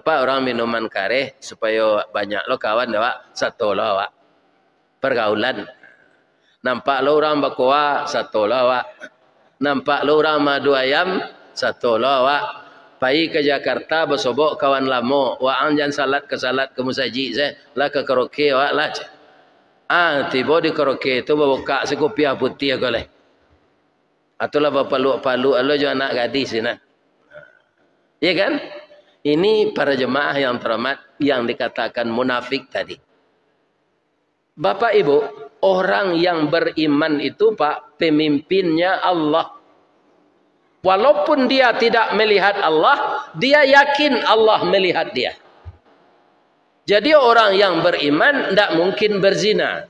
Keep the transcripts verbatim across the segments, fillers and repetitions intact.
Nampak urang minuman kareh, supayo banyak lo kawan dek awak, sato lo awak. Pergaulan. Nampak lo urang bakoa, sato lo awak. Nampak lo urang maadu ayam, sato lo awak. Pai ka Jakarta basobok kawan lamo, waang jan salat ka salat ka musajik se, lah ka karaoke awak lah. Ah, tibo di karaoke tu babukak se kupiah putiah ko lai. Atulah bapaluak-paluak lo jo anak gadih sinan. Iya kan? Ini para jemaah yang terhormat, yang dikatakan munafik tadi. Bapak Ibu, orang yang beriman itu, Pak, pemimpinnya Allah. Walaupun dia tidak melihat Allah, dia yakin Allah melihat dia. Jadi orang yang beriman ndak mungkin berzina.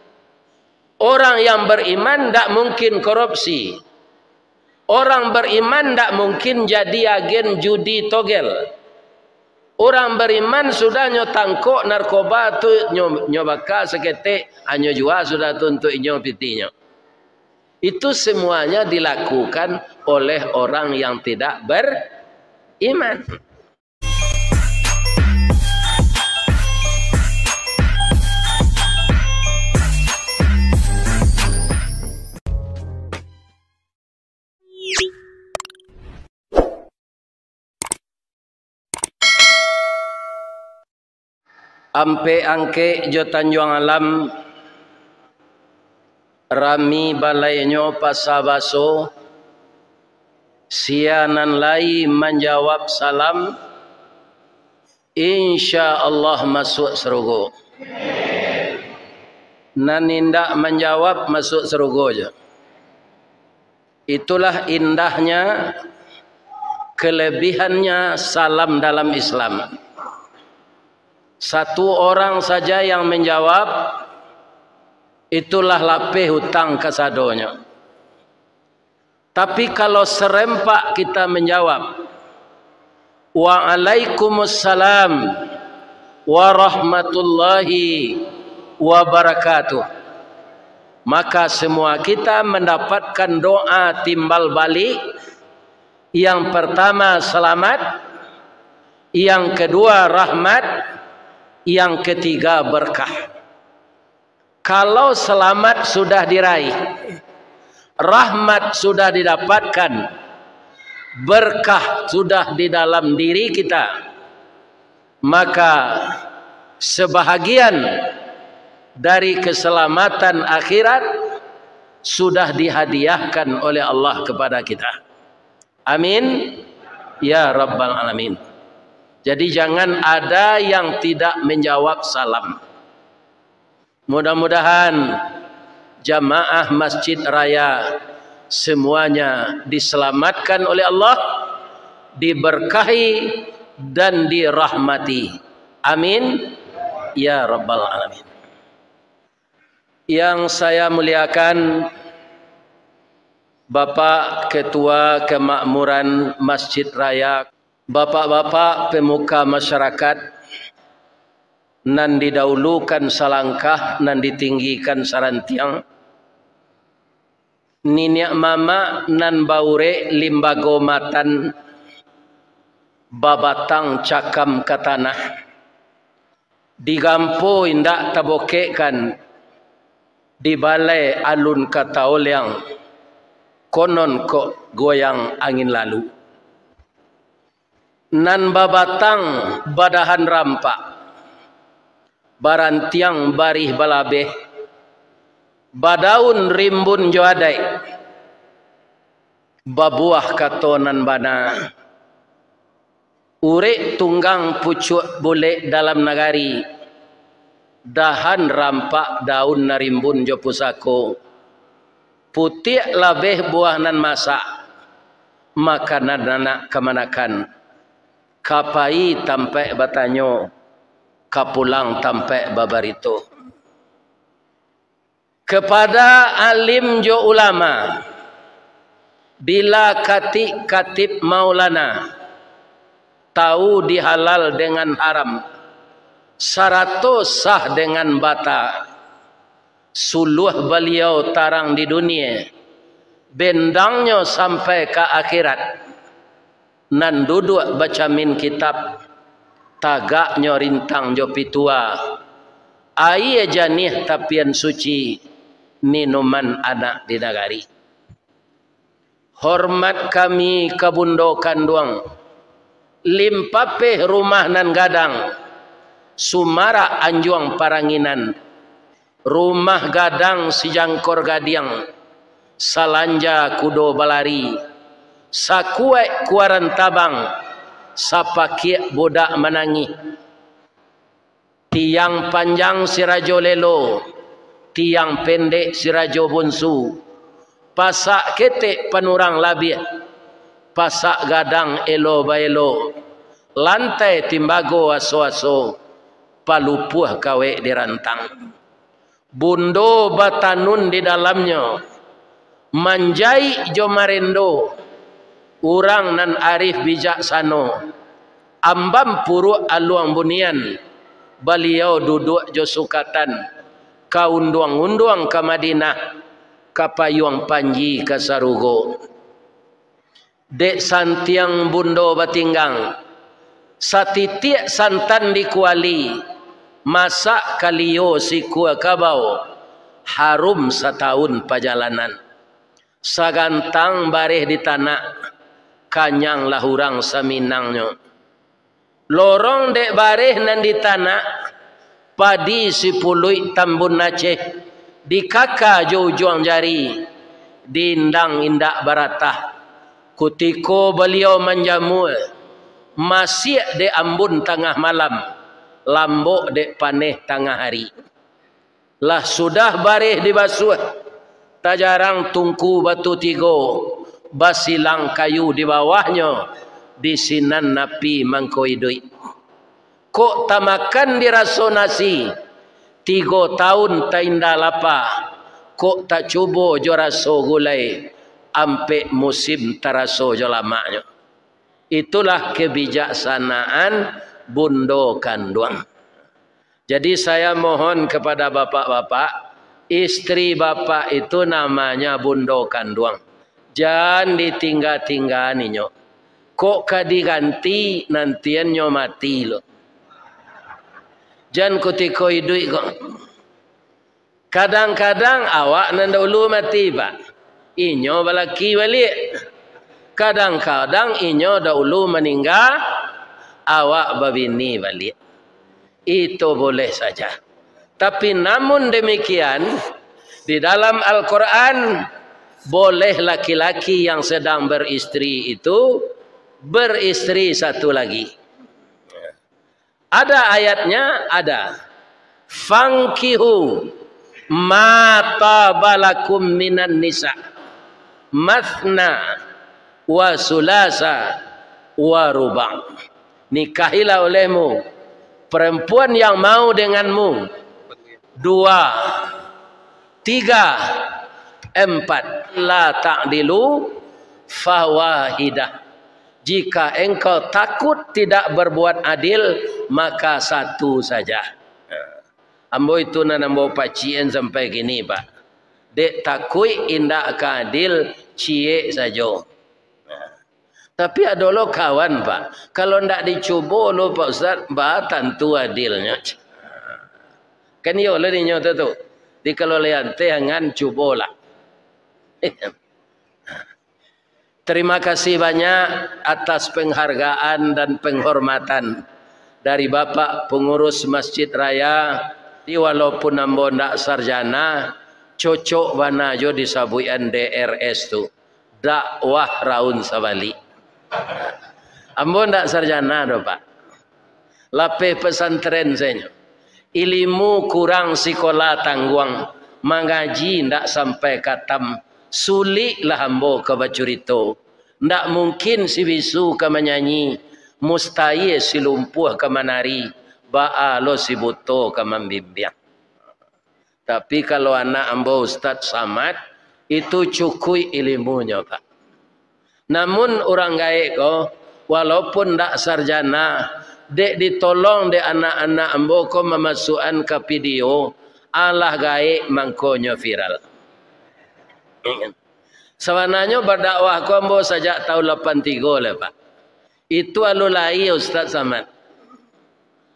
Orang yang beriman ndak mungkin korupsi. Orang beriman ndak mungkin jadi agen judi togel. Orang beriman sudah nyo tangkok narkoba tu, nyo, nyo baka saketek, anyo jua sudah tu untuak inyo pitinyo. Itu semuanya dilakukan oleh orang yang tidak beriman. Ampek Angkek jo Tanjuang Alam, rami balainyo pasa baso, sia nan lai manjawab salam, insya Allah masuak sarugo. Nan indak manjawab, masuak sarugo jo. Itulah indahnya, kelebihannya salam dalam Islam. Satu orang saja yang menjawab, itulah lapeh utang kasadonyo. Tapi kalau serempak kita menjawab, "Waalaikumsalam warahmatullahi wabarakatuh," maka semua kita mendapatkan doa timbal balik. Yang pertama, selamat. Yang kedua, rahmat. Yang ketiga, berkah. Kalau selamat sudah diraih, rahmat sudah didapatkan, berkah sudah di dalam diri kita, maka sebahagian dari keselamatan akhirat sudah dihadiahkan oleh Allah kepada kita. Amin, ya rabbal alamin. Jadi, jangan ada yang tidak menjawab salam. Mudah-mudahan jamaah Masjid Raya semuanya diselamatkan oleh Allah, diberkahi, dan dirahmati. Amin, ya rabbal alamin. Yang saya muliakan, Bapak Ketua Kemakmuran Masjid Raya, Bapak-bapak pemuka masyarakat, nan didahulukan salangkah, nan ditinggikan sarantiang, niniak mamak nan baurek limbago matan, babatang cakam ka tanah, digampo indak tabokekkan, dibalai alun ka taoliang, konon kok goyang angin lalu. Nan babatang badahan rampak, barantiang barih balabeh, badaun rimbun jo adaik, babuah kato nan bana. Urek tunggang pucuak bulek dalam nagari, dahan rampak daun nan rimbun jo pusako, putiak labeh buah nan masak, makanan anak kamanakan, ka pai tampaik batanyo, ka pulang tampaik babarito. Kepada alim jo ulama, bila katik-katib maulana, tahu di halal dengan haram, sarato sah dengan bata, suluah baliau tarang di dunie, bendangnyo sampai ka akhirat, nan duduak bacamin kitab, Tagaknyo rintang jo pitua, aia janiah tapian suci, ninuman anak di nagari. Hormat kami ka bundo kanduang, limpapeh rumah nan gadang, sumarak anjuang paranginan, rumah gadang sijangkor gadiang, salanja kudo balari, sakuaik kuaran tabang, sapakiak budak manangih. Tiang panjang si rajo lelo, tiang pendek si rajo bunsu, pasak ketek panurang labiah, pasak gadang elo baelo, lantai timbago aso-aso, palupuah kawek dirantang. Bundo batanun di dalamnyo, manjaik jo marendo, urang nan arif bijaksano, ambam puruak aluang bunian, baliau duduak jo sukatan, ka unduang-unduang ka Madinah, ka payuang panji ka sarugo. Dek santiang bundo batinggang, satitiak santan di kuali, masak kalio sikua kabau, harum satahun pajalanan. Sagantang bareh di tanak, kanyanglah urang saminangnyo. Lorong dek bareh nan di tanak, padi sipuluik tambun Aceh, dikaka jo ujuang jari, diindang indak baratah. Kutiko baliau manjamua, masiak dek ambun tangah malam, lambok dek paneh tangah ari. Lah sudah bareh dibasuah, tajarang tungku batu tigo, basilang kayu di bawahnyo, di sinan api mangko iduik. Kok tamakan diraso nasi, tigo taun tainda lapa, kok tacubo jo raso gulai, ampek musim taraso jo lamaknyo. Itulah kebijaksanaan bundo kanduang. Jadi, saya mohon kepada bapak-bapak, istri bapak itu namanya bundo kanduang. Jan ditingga-tingga ninyo. Kok ka diganti, nantian nyo mati lo. Jan kutiko iduik kok. Kadang-kadang awak nan dahulu mati, Pak. Inyo balaki baliak. Kadang-kadang inyo dahulu maningga, awak babini baliak. Itu boleh saja. Tapi namun demikian, di dalam Al-Quran, boleh laki-laki yang sedang beristri itu beristri satu lagi. Ada ayatnya, ada. "Fankihu ma taba lakum minan nisa, matsna wa tsulasa wa ruba'." Nikahilah olehmu perempuan yang mau denganmu, dua, tiga, empat. "La ta'dilu fawahidah." Jika engkau takut tidak berbuat adil, maka satu saja. Ambo itu nan ambo pacikan sampai kini, Pak. Dek takuik indak ka adil, ciek sajo. Tapi ado lo kawan, Pak, kalau ndak dicubo lo, Pak Ustaz, ba tantu adilnyo. Kan iyo lah dinyo tu, tu. Di kalau lian teh, angan cubolah. Terima kasih banyak atas penghargaan dan penghormatan dari Bapak Pengurus Masjid Raya. Di walaupun ambo ndak sarjana, cocok bana jo disabuikan D R S tu, dakwah raun sabalik. Ambo ndak sarjana doh, Pak. Lapeh pesantren sajo. Ilimu kurang sikola tangguang, mangaji ndak sampai katam, suliklah ambo ka bacurito. Ndak mungkin si bisu ka manyanyi, mustahia si lumpuah ka manari, baa lo si buto ka mambimbiang. Tapi kalau anak ambo Ustaz Samad, itu cukuik ilimunyo, Pak. Namun urang gaek ko, walaupun ndak sarjana, dek ditolong dek anak-anak ambo ko mamasuakan ka video, alah gaek mangkonyo viral. Sabananyo badakwah ko ambo sajak tahun lapan tigo lah, Pak. Itu alun lai Ustaz Samad.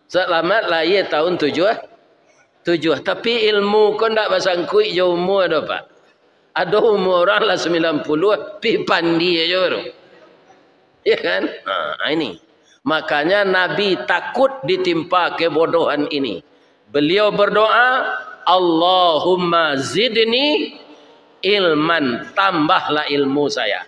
Salamat lahia tahun tujuah, tujuah. Tapi ilmu ko ndak basangkuik jo umua doh, Pak. Ado umua urang lah sambilan puluah, pi pandi ajo baru. Ya kan? Ha, ini. Makanya Nabi takut ditimpa kebodohan ini. Beliau berdoa, "Allahumma zidni ilman, tambahlah ilmu saya."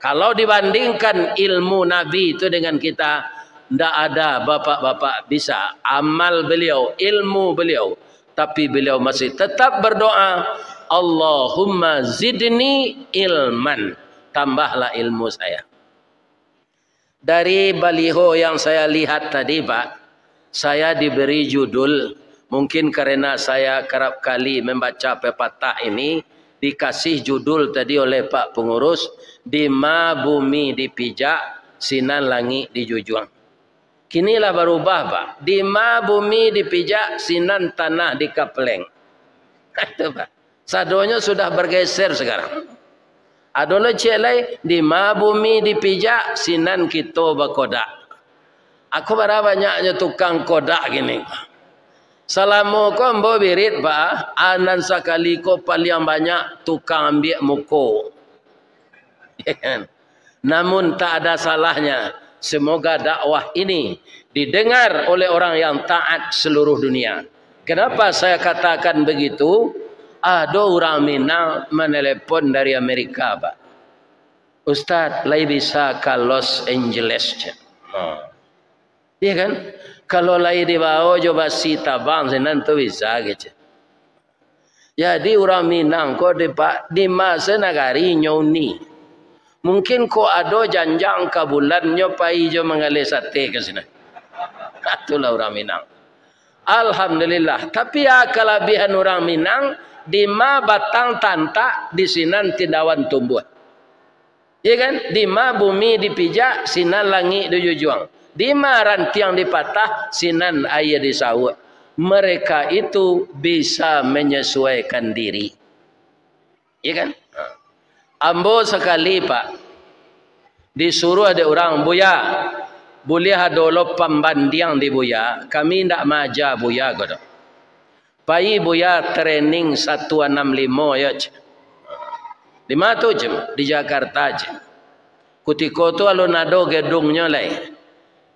Kalau dibandingkan ilmu Nabi itu dengan kita, ndak ada bapak-bapak bisa. Amal beliau, ilmu beliau, tapi beliau masih tetap berdoa, "Allahumma zidni ilman, tambahlah ilmu saya." Dari baliho yang saya lihat tadi, Pak, saya diberi judul, mungkin karena saya kerap kali membaca pepatah ini, dikasih judul tadi oleh Pak Pengurus, "Dima bumi dipijak, sinan langik dijunjuang." Kini lah barubah, Pak. "Dima bumi dipijak, sinan tanah dikapeleng." Itu, Pak. Sadonyo sudah bergeser sekarang. Ado lo ciek lai, "Dima bumi dipijak, sinan kito bakodak." Ako bara banyaknyo tukang kodak kini. Salamo ko ambo birit, Pak, a nan sakali ko paliang banyak tukang ambiak muko. Namun tak ada salahnya, semoga dakwah ini didengar oleh orang yang taat seluruh dunia. Kenapa saya katakan begitu? Ado urang Minang manelepon dari Amerika, Pak. "Ustaz, lai bisa ka Los Angeles?" cek. Ha. Iya kan? Kalau lai dibawo jo basi tabang sinan tu bisa, kecek. Jadi urang Minang ko di pa-, di ma se nagari nyo uni. Mungkin ko ado janjang ka bulan nyo pai jo manggaleh sate ka sinan. Itulah urang Minang. Alhamdulillah. Tapi a kalabiahan urang Minang, di ma batang tantak, di sinan tindawan tumbuah. Iya kan? Di ma bumi dipijak, sinan langik dijunjuang. Di ma rantiang dipatah, sinan aia disauak. Mereka itu bisa menyesuaikan diri. Iya kan? Ha. Ambo sakali, Pak, disuruah dek urang, "Buya, buliah ado lo pambandiang di Buya, kami indak maaja Buya," ko do. "Pai Buya training satu anam limo yo," cek. "Di ma tu?" cek. "Di Jakarta," cek. Kutiko tu alun ado gedungnyo lai.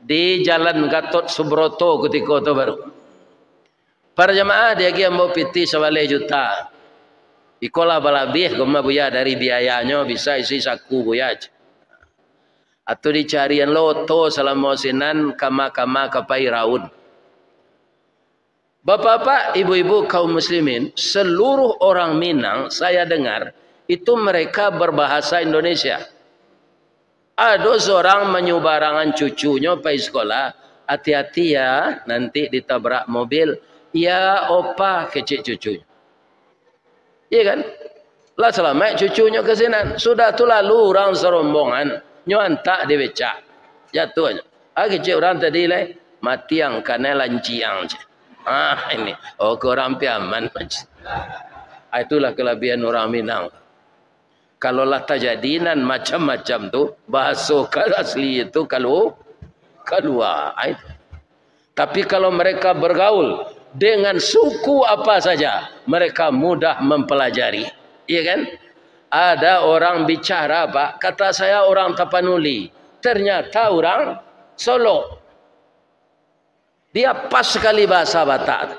Di Jalan Gatot Subroto kutiko tu baru. "Para jamaah, diagiah ambo pitih sabaleh juta. Ikolah balabiah ko mah Buya dari biayanyo bisa isi saku Buya," cek. Atau dicarian lo oto salamo sinan kama-kama ka pai raun. Bapak-bapak, ibu-ibu, kaum muslimin, seluruh orang Minang, saya dengar, itu mereka berbahasa Indonesia. Ado surang manyubarangan cucunyo pai sekolah, "Hati-hati ya, nanti ditabrak mobil." "Ya, opa," kecek cucunyo. Iya kan? Lah salamaik cucunyo ka sinan. Sudah tu lalu urang sarombongan, nyo antak di becak. Jatuahnyo. Ah, kecek urang tadi lai, "Matiang kanai lanciang," cek. Ah, ini. Oh, ko urang Piaman. Ah, itulah kalabiahan urang Minang. Kalau lah tajadi nan macam-macam tu, bahaso ka-, asli itu kalu-, kalua. Ah, itu. Tapi kalau mereka bergaul dengan suku apa saja, mereka mudah mempelajari. Iya kan? Ada orang bicara, Pak, kata saya orang Tapanuli, ternyata orang Solok. Dia pas sekali bahasa Batak tu.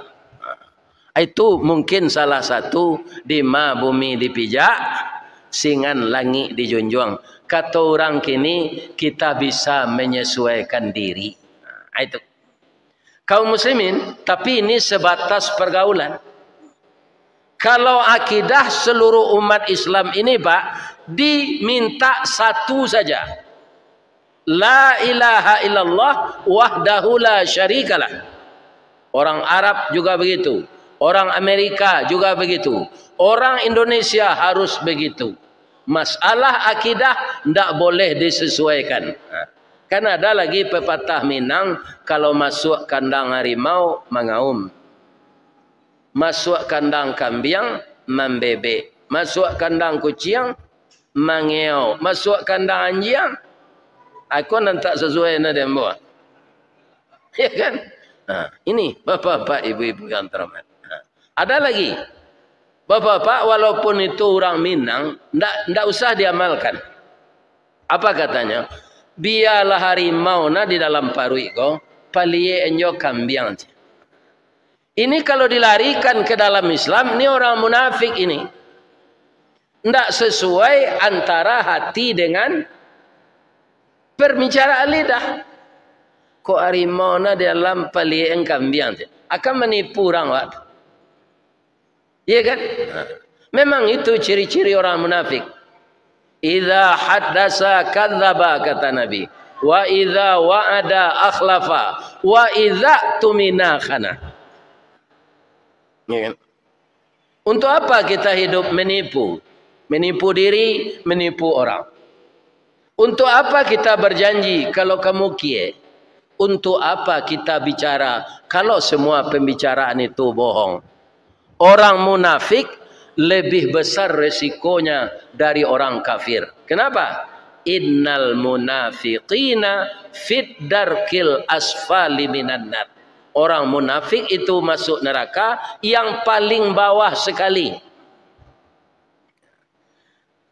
Itu mungkin salah satu, "Di ma bumi dipijak, sinan langik dijunjuang." Kato urang kini, kita bisa menyesuaikan diri. Nah, itu. Kaum muslimin, tapi ini sebatas pergaulan. Kalau akidah seluruh umat Islam ini, Pak, diminta satu saja. La ilaha illallah wahdahu la syarikalah. Orang Arab juga begitu. Orang Amerika juga begitu. Orang Indonesia harus begitu. Masalah akidah ndak boleh disesuaikan. Ha. Kan ada lagi pepatah Minang, kalau masuk kandang harimau, mangaum. Masuk kandang kambiang, mambebek. Masuk kandang kuciang, mangeau. Masuk kandang anjiang, ako nan tak sasuai na dek ambo. Ya kan? Nah, ini, bapak-bapak, ibu-ibu yang terhormat. Nah, ada lagi. Bapak-bapak, walaupun itu urang Minang, ndak, ndak usah diamalkan. Apa katanya? "Bialah harimau na di dalam paruik ko, paliek enjo kambiang." Ini kalau dilarikan ke dalam Islam, ni orang munafik ini. Ndak sesuai antara hati dengan perbicaraan lidah. Kok harimau na di dalam paliek kambiang tu? Akan manipu urang, Pak. Iya kan? Nah, memang itu ciri-ciri orang munafik. "Idza haddasa kadzdzaba," kata Nabi. "Wa idza wa'ada akhlafa, wa idza tumina khana." Iya kan? Untuk apa kita hidup menipu? Menipu diri, menipu orang. Untuk apa kita berjanji kalau kamu kie? Untuk apa kita bicara kalau semua pembicaraan itu bohong? Orang munafik lebih besar resikonya dari orang kafir. Kenapa? "Innal munafiqina fid darkil asfali minan nar." Orang munafik itu masuk neraka yang paling bawah sekali.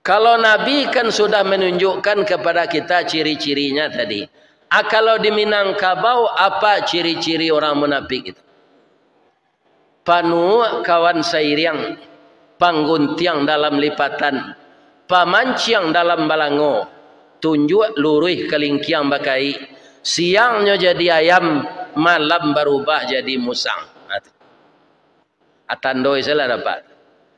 Kalau Nabi kan sudah menunjukkan kepada kita ciri-cirinya tadi. Ah, kalau di Minangkabau, apa ciri-ciri orang munafik itu? Panuak kawan sairiang, pangguntiang dalam lipatan, pamanciang dalam balango, tunjuak luruih kalingkiang bakaik, siangnyo jadi ayam, malam barubah jadi musang. Nah, tu. Ah, tando salah dapat.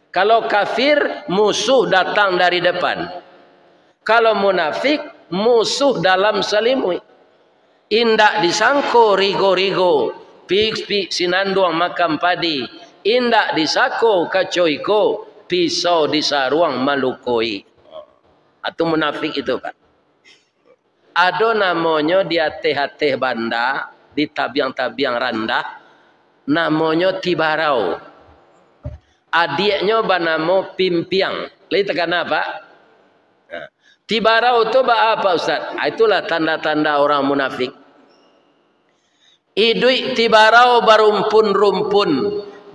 Kalau kafir, musuh datang dari depan. Kalau munafik, musuh dalam salimuik. Indak disangko rigo-rigo, pipik sinanduang makan padi. Indak disako kaco iko, pisau di saruang malukoi. Atu munafik itu, Pak. Ado namonyo di ateh-ateh banda, di tabiang-tabiang randah, namonyo Tibarau. Adiaknyo banamo Pimpiang. Lai takana, Pak? Nah, Tibarau tu baa, Pak Ustaz? Ah, itulah tanda-tanda orang munafik. Iduik Tibarau barumpun-rumpun,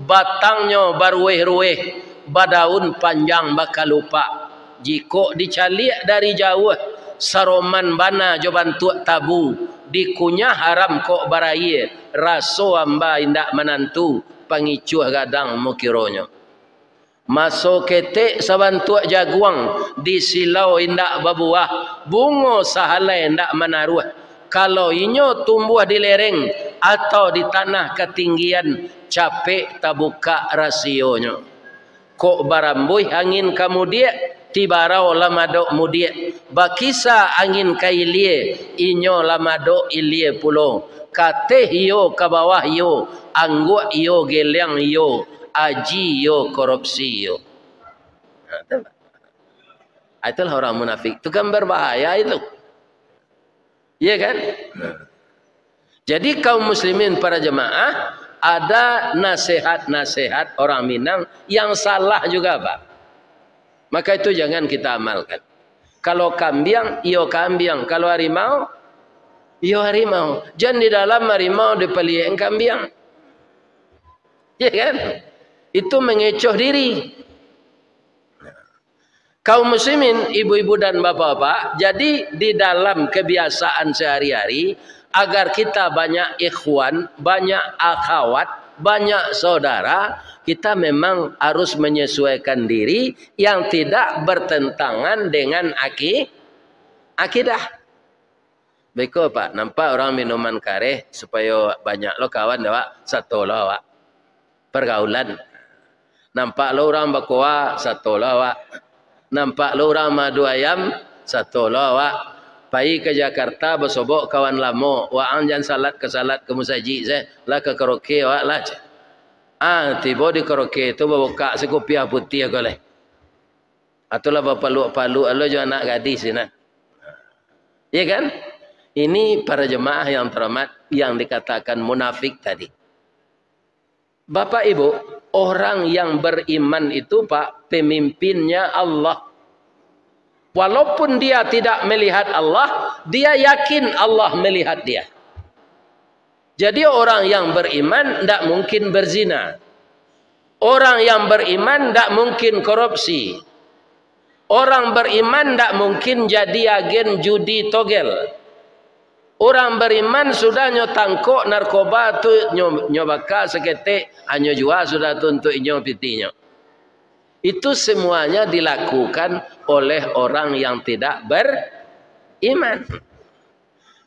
batangnyo baruweh-ruweh, badaun panjang bakalupak. Jikok dicaliak dari jauah, saroman bana jo bantuak tabu, dikunyah haram kok barayie, raso amba indak manantu, pangicuah gadang mukironyo. Maso ketek sabantuak jaguang, di silau indak babuah, bungo sahalai indak manaruah. Kalau inyo tumbuah di lereng atau di tanah katinggian, capek tabukak rasionyo. Kok barambuih angin ka mudiak, Tibarau lah madok mudiak. Bakisa angin ka ilie, inyo lah madok ilie pulo. Kateh iyo ka bawah iyo, angguak iyo geliang iyo, aji iyo korupsi iyo. Nah, tu. Ah, itulah orang munafik. Itu kan berbahaya itu. Iya kan? Nah. Jadi kaum muslimin para jemaah, ada nasihat-nasihat orang Minang yang salah juga, Pak. Maka itu jangan kita amalkan. Kalau kambiang, iyo kambiang. Kalau harimau, iyo harimau. Jan di dalam harimau dipaliek kambiang. Iya kan? Itu mengecoh diri. Kaum muslimin, ibu-ibu dan bapak-bapak, jadi di dalam kebiasaan sehari-hari, agar kita banyak ikhwan, banyak akhwat, banyak saudara, kita memang harus menyesuaikan diri yang tidak bertentangan dengan aki-, akidah. Beko, Pak, nampak urang minuman kareh, supayo banyak lo kawan dek awak, sato lo awak. Pergaulan. Nampak lo urang bakoa, sato lo awak. Nampak lo urang maadu ayam, sato lo awak. Pai ka Jakarta basobok kawan lamo, waang jan salat ka salat ka musajik se, lah ka karaoke awak lah. Ah, tibo di karaoke tu babukak se kupiah putiah ko lai. Atulah bapaluak-paluak lo jo anak gadih sinan. Iya kan? Ini para jemaah yang terhormat, yang dikatakan munafik tadi. Bapak Ibu, orang yang beriman itu, Pak, pemimpinnya Allah. Walaupun dia tidak melihat Allah, dia yakin Allah melihat dia. Jadi, orang yang beriman ndak mungkin berzina. Orang yang beriman ndak mungkin korupsi. Orang beriman ndak mungkin jadi agen judi togel. Orang beriman sudah nyo tangkok narkoba tu, nyo, nyo baka saketek, hanyo jua sudah tu untuak inyo pitinyo. Itu semuanya dilakukan oleh orang yang tidak beriman.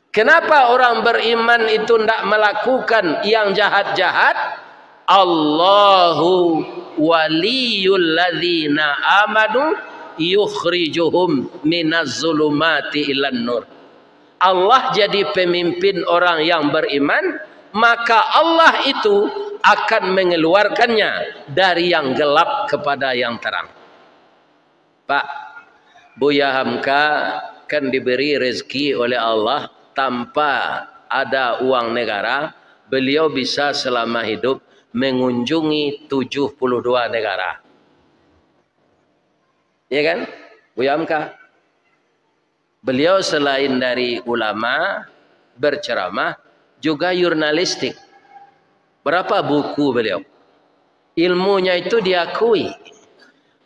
Kenapa orang beriman itu ndak melakukan yang jahat-jahat? "Allahu waliyul ladzina amanu yukhrijuhum minaz zulumati ilan nur." Allah jadi pemimpin orang yang beriman, maka Allah itu akan mengeluarkannya dari yang gelap kepada yang terang. Pak, Buya Hamka kan diberi rezeki oleh Allah tanpa ada uang negara, beliau bisa selama hidup mengunjungi tujuh puluh dua negara. Ya kan? Buya Hamka. Beliau selain dari ulama, berceramah, juga jurnalistik. Berapa buku beliau? Ilmunya itu diakui.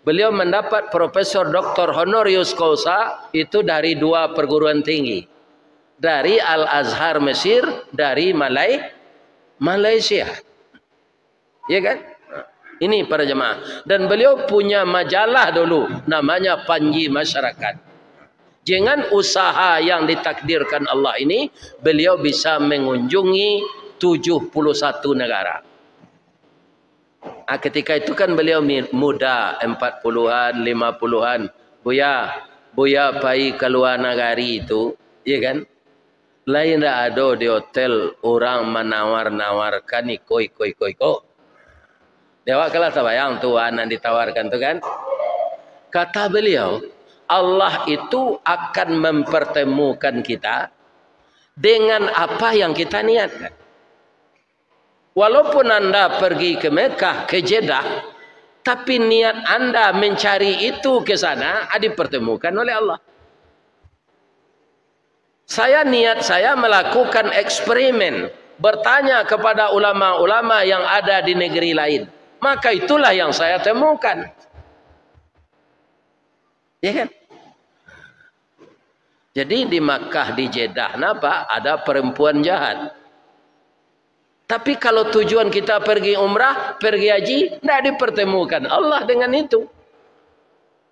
Beliau mendapat Profesor Doktor Honoris Causa itu dari dua perguruan tinggi. Dari Al-Azhar Mesir, dari Malai-, Malaysia. Ya kan? Ini para jemaah. Dan beliau punya majalah dulu, namanya Panji Masyarakat. Dengan usaha yang ditakdirkan Allah ini, beliau bisa mengunjungi tujuh puluh satu negara. Ah, ketika itu kan beliau mi-, muda, empat puluhan, lima puluhan. "Buya, Buya pai ka lua nagari tu," ya kan? Lain ndak ado di hotel urang manawar-nawarkan iko, iko, iko, iko. Di awak kan lah tabayang tu, ah, nan ditawarkan tu kan. Kata beliau, Allah itu akan mempertemukan kita dengan apa yang kita niatkan. Walaupun anda pergi ke Mekah, ke Jeddah, tapi niat anda mencari itu ke sana, ah, dipertemukan oleh Allah. Saya, niat saya melakukan eksperimen, bertanya kepada ulama-ulama yang ada di negeri lain. Maka itulah yang saya temukan. Ya kan? Jadi di Makkah, di Jeddah, napa? Ada perempuan jahat. Tapi kalau tujuan kita pergi umrah, pergi haji, ndak dipertemukan Allah dengan itu.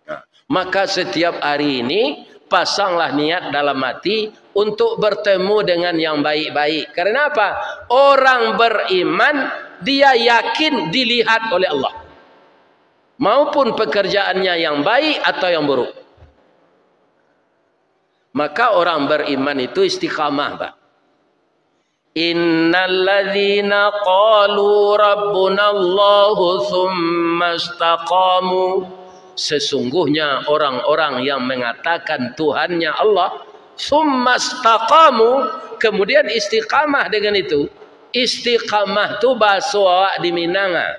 Nah, maka setiap hari ini, pasanglah niat dalam hati untuk bertemu dengan yang baik-baik. Karena apa? Orang beriman, dia yakin dilihat oleh Allah. Maupun pekerjaannya yang baik atau yang buruk. Maka orang beriman itu istiqamah, Pak. "Innalladzina qalu rabbunallahu tsumma istaqamu." Sesungguhnya orang-orang yang mengatakan Tuhannya Allah, "tsumma istaqamu," kemudian istiqamah dengan itu. Istiqamah tu bahaso awak di Minang, ah.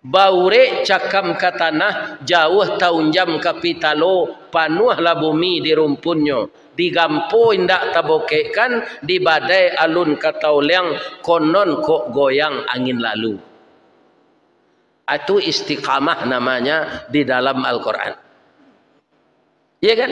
Baurek cakam ka tanah, jauah taunjam ka pitalo, panuahlah bumi di rumpunnyo, digampo indak tabokekkan, di badai alun ka taoleang, konon kok goyang angin lalu. Itu istiqamah namanya di dalam Al-Quran. Ya kan?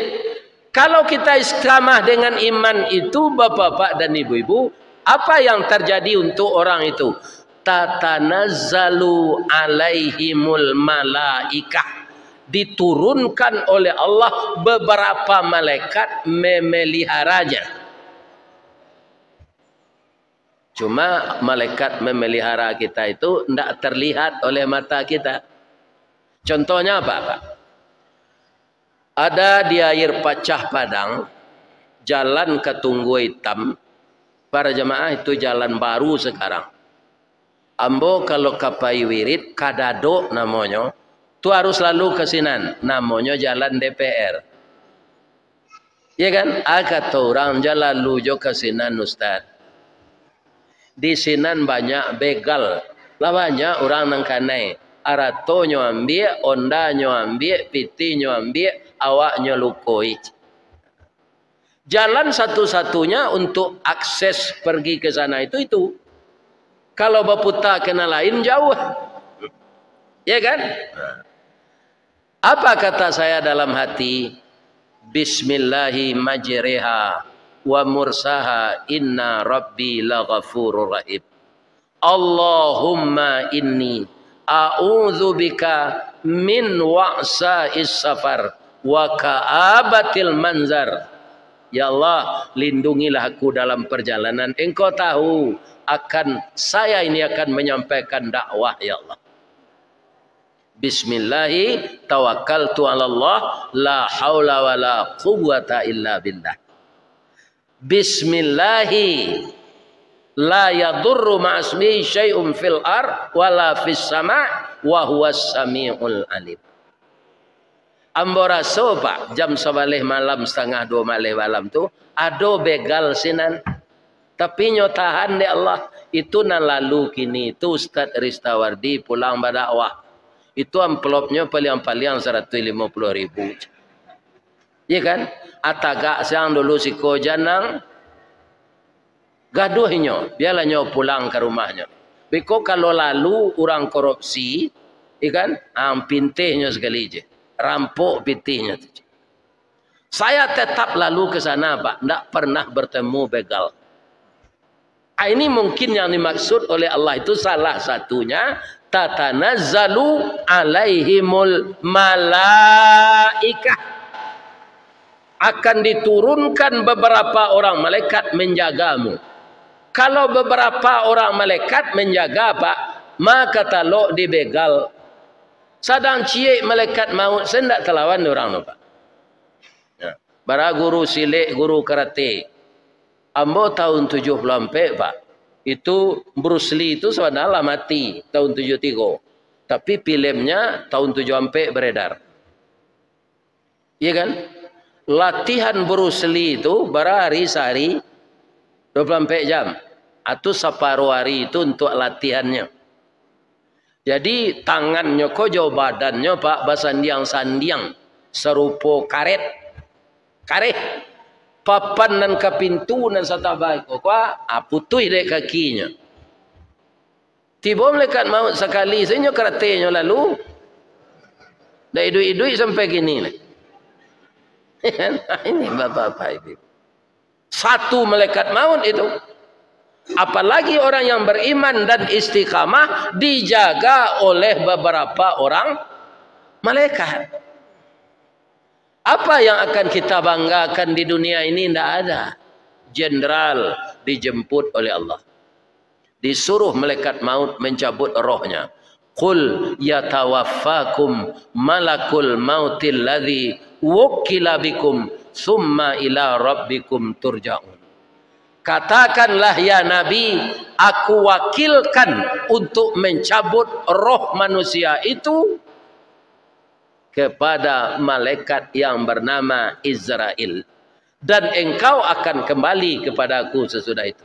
Kalau kita istiqamah dengan iman itu, bapak-bapak dan ibu-ibu, apa yang terjadi untuk orang itu? "Tatanazzalu alaihimul malaikah." Diturunkan oleh Allah beberapa malaikat memeliharanya. Cuma malaikat memelihara kita itu ndak terlihat oleh mata kita. Contohnya apa, Pak? Ada di Air Pacah Padang, jalan ka Tunggua Itam, para jamaah, itu jalan baru sekarang. Ambo kalau ka pai wirid, ka Dadok namonyo, tu harus lalu ka sinan, namonyo jalan D P R. Ya kan? Ah, kato urang, "Jan lalu jo ka sinan, Ustaz. Di sinan banyak begal. Lah banyak urang nan kanai. Aratonyo ambiak, ondanyo ambiak, pitinyo ambiak, awaknyo lukoi." Jalan satu-satunya untuk akses pergi ke sana itu, itu. Kalau baputa ka nan lain, jauah. Ya kan? Apa kata saya dalam hati? "Bismillahi majreha wa mursaha, inna rabbi laghafurur rahim. Allahumma inni a'udzubika min wa'sa'is safar wa ka'abatil manzar." Ya Allah, lindungilah aku dalam perjalanan. Engkau tahu akan saya ini akan menyampaikan dakwah, ya Allah. "Bismillahi tawakkaltu 'alallah, la haula wala quwwata illa billah. Bismillahi la yadurru ma'asmihi syai'un fil ar wala fis sama, wa huwas sami'ul alim." Ambo raso, Pak, jam sabaleh malam, satangah duo maleh malam tu, ado begal sinan. Tapi nyo tahan dek Allah. Itu nan lalu kini tu, Ustaz Ristawardi pulang badakwah. Itu amplopnyo paliang-paliang saratuih limo puluah ribu. Iya kan? Atagak siang dulu siko janang. Gaduh inyo, bialah nyo pulang ka rumahnyo. Biko kalau lalu urang korupsi, iya kan? Ang pintih nyo sakali je. Rampok pintih nyo tu je. Saya tetap lalu ke sana, Pak. Ndak pernah bertemu begal. Ah, ini mungkin yang dimaksud oleh Allah itu salah satunya, "Tatanazzalu alaihimul malaikah." Akan diturunkan beberapa orang malaikat menjagamu. Kalau beberapa orang malaikat menjaga, Pak, maka talok di begal. Sadang ciek malaikat maut, saya ndak talawan urang tu, Pak. Ya. Bara guru silek, guru karate. Ambo tahun tujuh puluh ampek, Pak. Itu Bruce Lee itu sabananyo lah mati tahun tujuh tigo. Tapi filmnya tahun tujuh ampek beredar. Iya kan? Latihan Bruce Lee itu bara hari sahari dua puluh ampek jam. Atau saparuh hari itu untuk latihannya. Jadi, tangannyo ko jo badannyo, Pak, basandiang-sandiang, sarupo karet. Kareh. Papan nan ka pintu nan satabah iko, kua, ah, putuih dek kakinyo. Tibo malaikat maut sakali, sajo karatenyo lalu. Ndak iduik-iduik sampai kini lai. Ini bapak-bapak, ibu-ibu. Satu malaikat maut itu. Apalagi orang yang beriman dan istiqamah dijaga oleh beberapa orang malaikat. Apa yang akan kita banggakan di dunia ini? Ndak ada. Jenderal dijemput oleh Allah. Disuruh malaikat maut mencabut rohnya. "Qul yatawaffakum malakul mautil ladzi wukkila bikum, tsumma ila rabbikum turja'un." Katakanlah, ya Nabi, aku wakilkan untuk mencabut roh manusia itu kepada malaikat yang bernama Izrail. Dan engkau akan kembali kepada aku sesudah itu.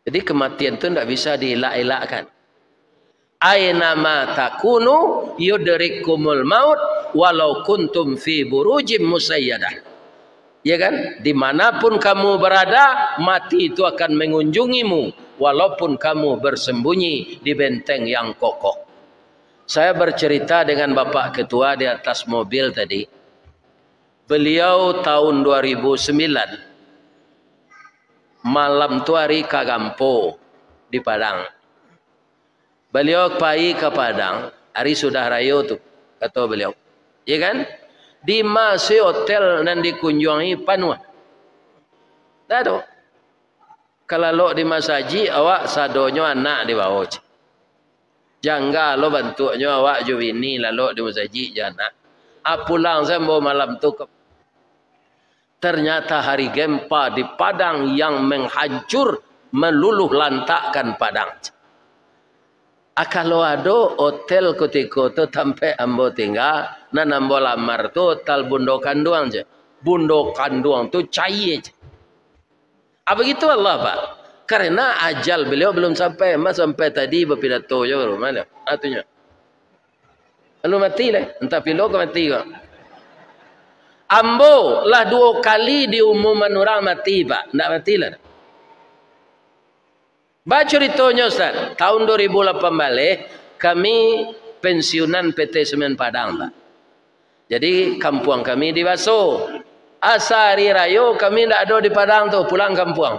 Jadi, kematian tu ndak bisa dielak-elakkan. "Ainama takunu yudrikkumul maut walau kuntum fi burujim musayyadah." Ya kan? Dimanapun kamu berada, mati itu akan mengunjungimu, walaupun kamu bersembunyi di benteng yang kokoh. Saya bercerita dengan Bapak Ketua di atas mobil tadi. Beliau tahun dua ribu sembilan, malam tu hari ka Gampo di Padang. Baliau pai ka Padang, ari sudah rayo tu, kato baliau. Ya kan? Di ma se hotel nan dikunjuangi panuah. Dah tu. Ka lalok di masajik, awak sadonyo anak dibawo, ceh. Jangga lo bantuaknyo awak jo bini lalok di masajik jo anak. Ah, pulang se ambo malam tu ka Ternyata hari gempa di Padang yang menghancur, meluluh lantakkan Padang. Ah, kalau ado hotel kutiko tu tampek ambo tingga, nan ambo lamar tu hotel bundo kanduang je. Bundo kanduang tu caie je. Ah, begitu Allah, Pak. Karena ajal beliau belum sampai, mah sampai tadi berpidato je baru, mana? Ah, tu nyo. Lalu mati lah, entah pilo ka mati ko. Ambo lah duo kali diumuman urang mati, Pak. Ndak mati lah. Bacuritonyo, Ustaz, tahun dua ribu lapan baleh, kami pensiunan P T Semen Padang, Pak. Jadi, kampuang kami di Baso. Asa ari rayo, kami ndak ado di Padang tu, pulang kampuang.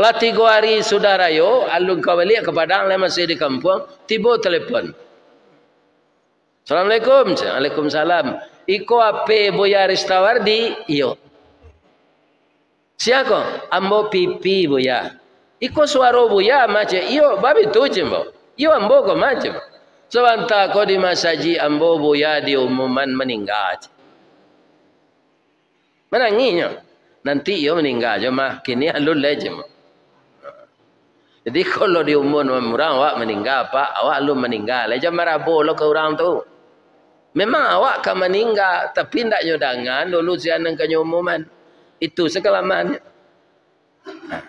Lah tigo ari sudah rayo, alun ka baliak ka Padang, lah masih di kampuang, tibo telepon. "Assalamualaikum." "Waalaikumsalam." "Iko A P Buya Ristawardi?" "Iyo." "Sia ko?" "Ambo Pipi, Buya." "Iko suaro Buya mah, cek?" "Iyo, babitu," cek ambo. "Iyo, ambo ko mah," cek ambo. "Sabanta ko di masajik ambo Buya diumuman maningga," cek. Manangihnyo. "Nanti iyo maningga jo mah, kini alun lai," cek ambo. Jadi, kalau diumuman urang, "Awak maningga, Pak, awak alun maningga lai, jan marabo lo ka urang tu. Memang awak ka maningga, tapi ndak nyo danga dulu sia nan ka nyo umuman." Itu sakalamahnyo. Nah,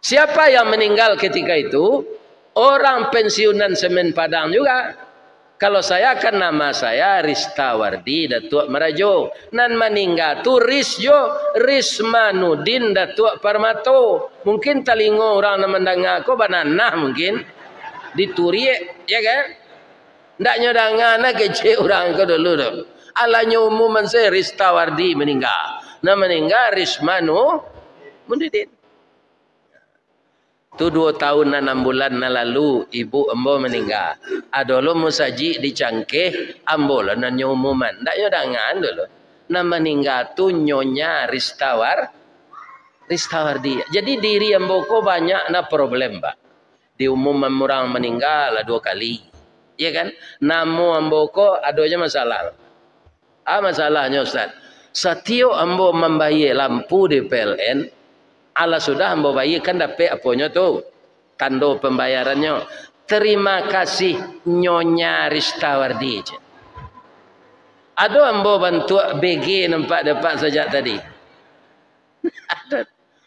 siapa yang meninggal ketika itu? Orang pensiunan Semen Padang juga. Kalau saya kan nama saya Ristawardi Datuak Marajo. Nan maningga tu Ris jo, Rismanudin Datuak Parmato. Mungkin talingo urang nan mandanga ko bananah mungkin. Dituriak, ya kan? Ndak nyo danga nah kecek urang ko dulu tu. Alah nyo umuman se Ristawardi maningga. Nan maningga Rismanu-, Munudin. Tu duo tahun nan anam bulan nan lalu, ibu ambo maningga. Ado lo musajik di Cangkeh, ambo lo nan nyo umuman. Ndak nyo dangan dulu. Nan maningga tu Nyonya Ristawar-, Ristawardi. Jadi diri ambo ko banyak na problem, Pak. Diumuman urang maningga lah duo kali. Iya kan? Namo ambo ko ado ja masalah. Ah, masalahnyo, Ustaz, satiok ambo mambayia lampu di P L N, alah sudah ambo bayia, kan dapek aponyo tu, tando pambayarannyo. "Terima kasih, Nyonya Ristawardi," cek. Ado ambo bantuak B G nampak dek Apak sajak tadi.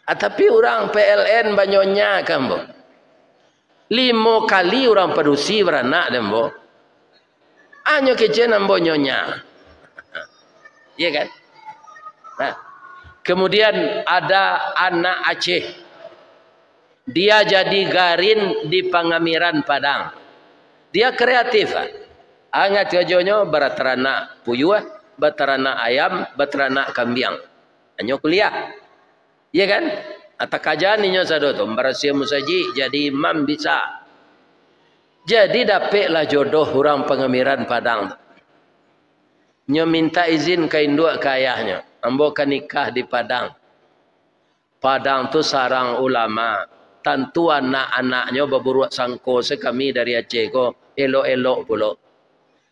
Ah, tapi urang P L N banyonya ka ambo. Limo kali urang padusi baranak dek ambo. Hanyo kecek ambo nyonya. Iya kan? Nah, kemudian ada anak Aceh. Dia jadi garin di Pangamiran Padang. Dia kreatif, ah. Angah karajonyo bataranak puyuah, bataranak ayam, bataranak kambiang. Hanyo kuliah. Iya kan? Atakajan inyo sado tu, mambarasiahan musajik, jadi imam bisa. Jadi dapeklah jodoh urang Pangamiran Padang. Nyo mintak izin ka induak ka ayahnyo, "Ambo ka nikah di Padang." Padang tu sarang ulama. Tantu anak-anaknyo baburuak sangko se kami dari Aceh ko, elok-elok pulo.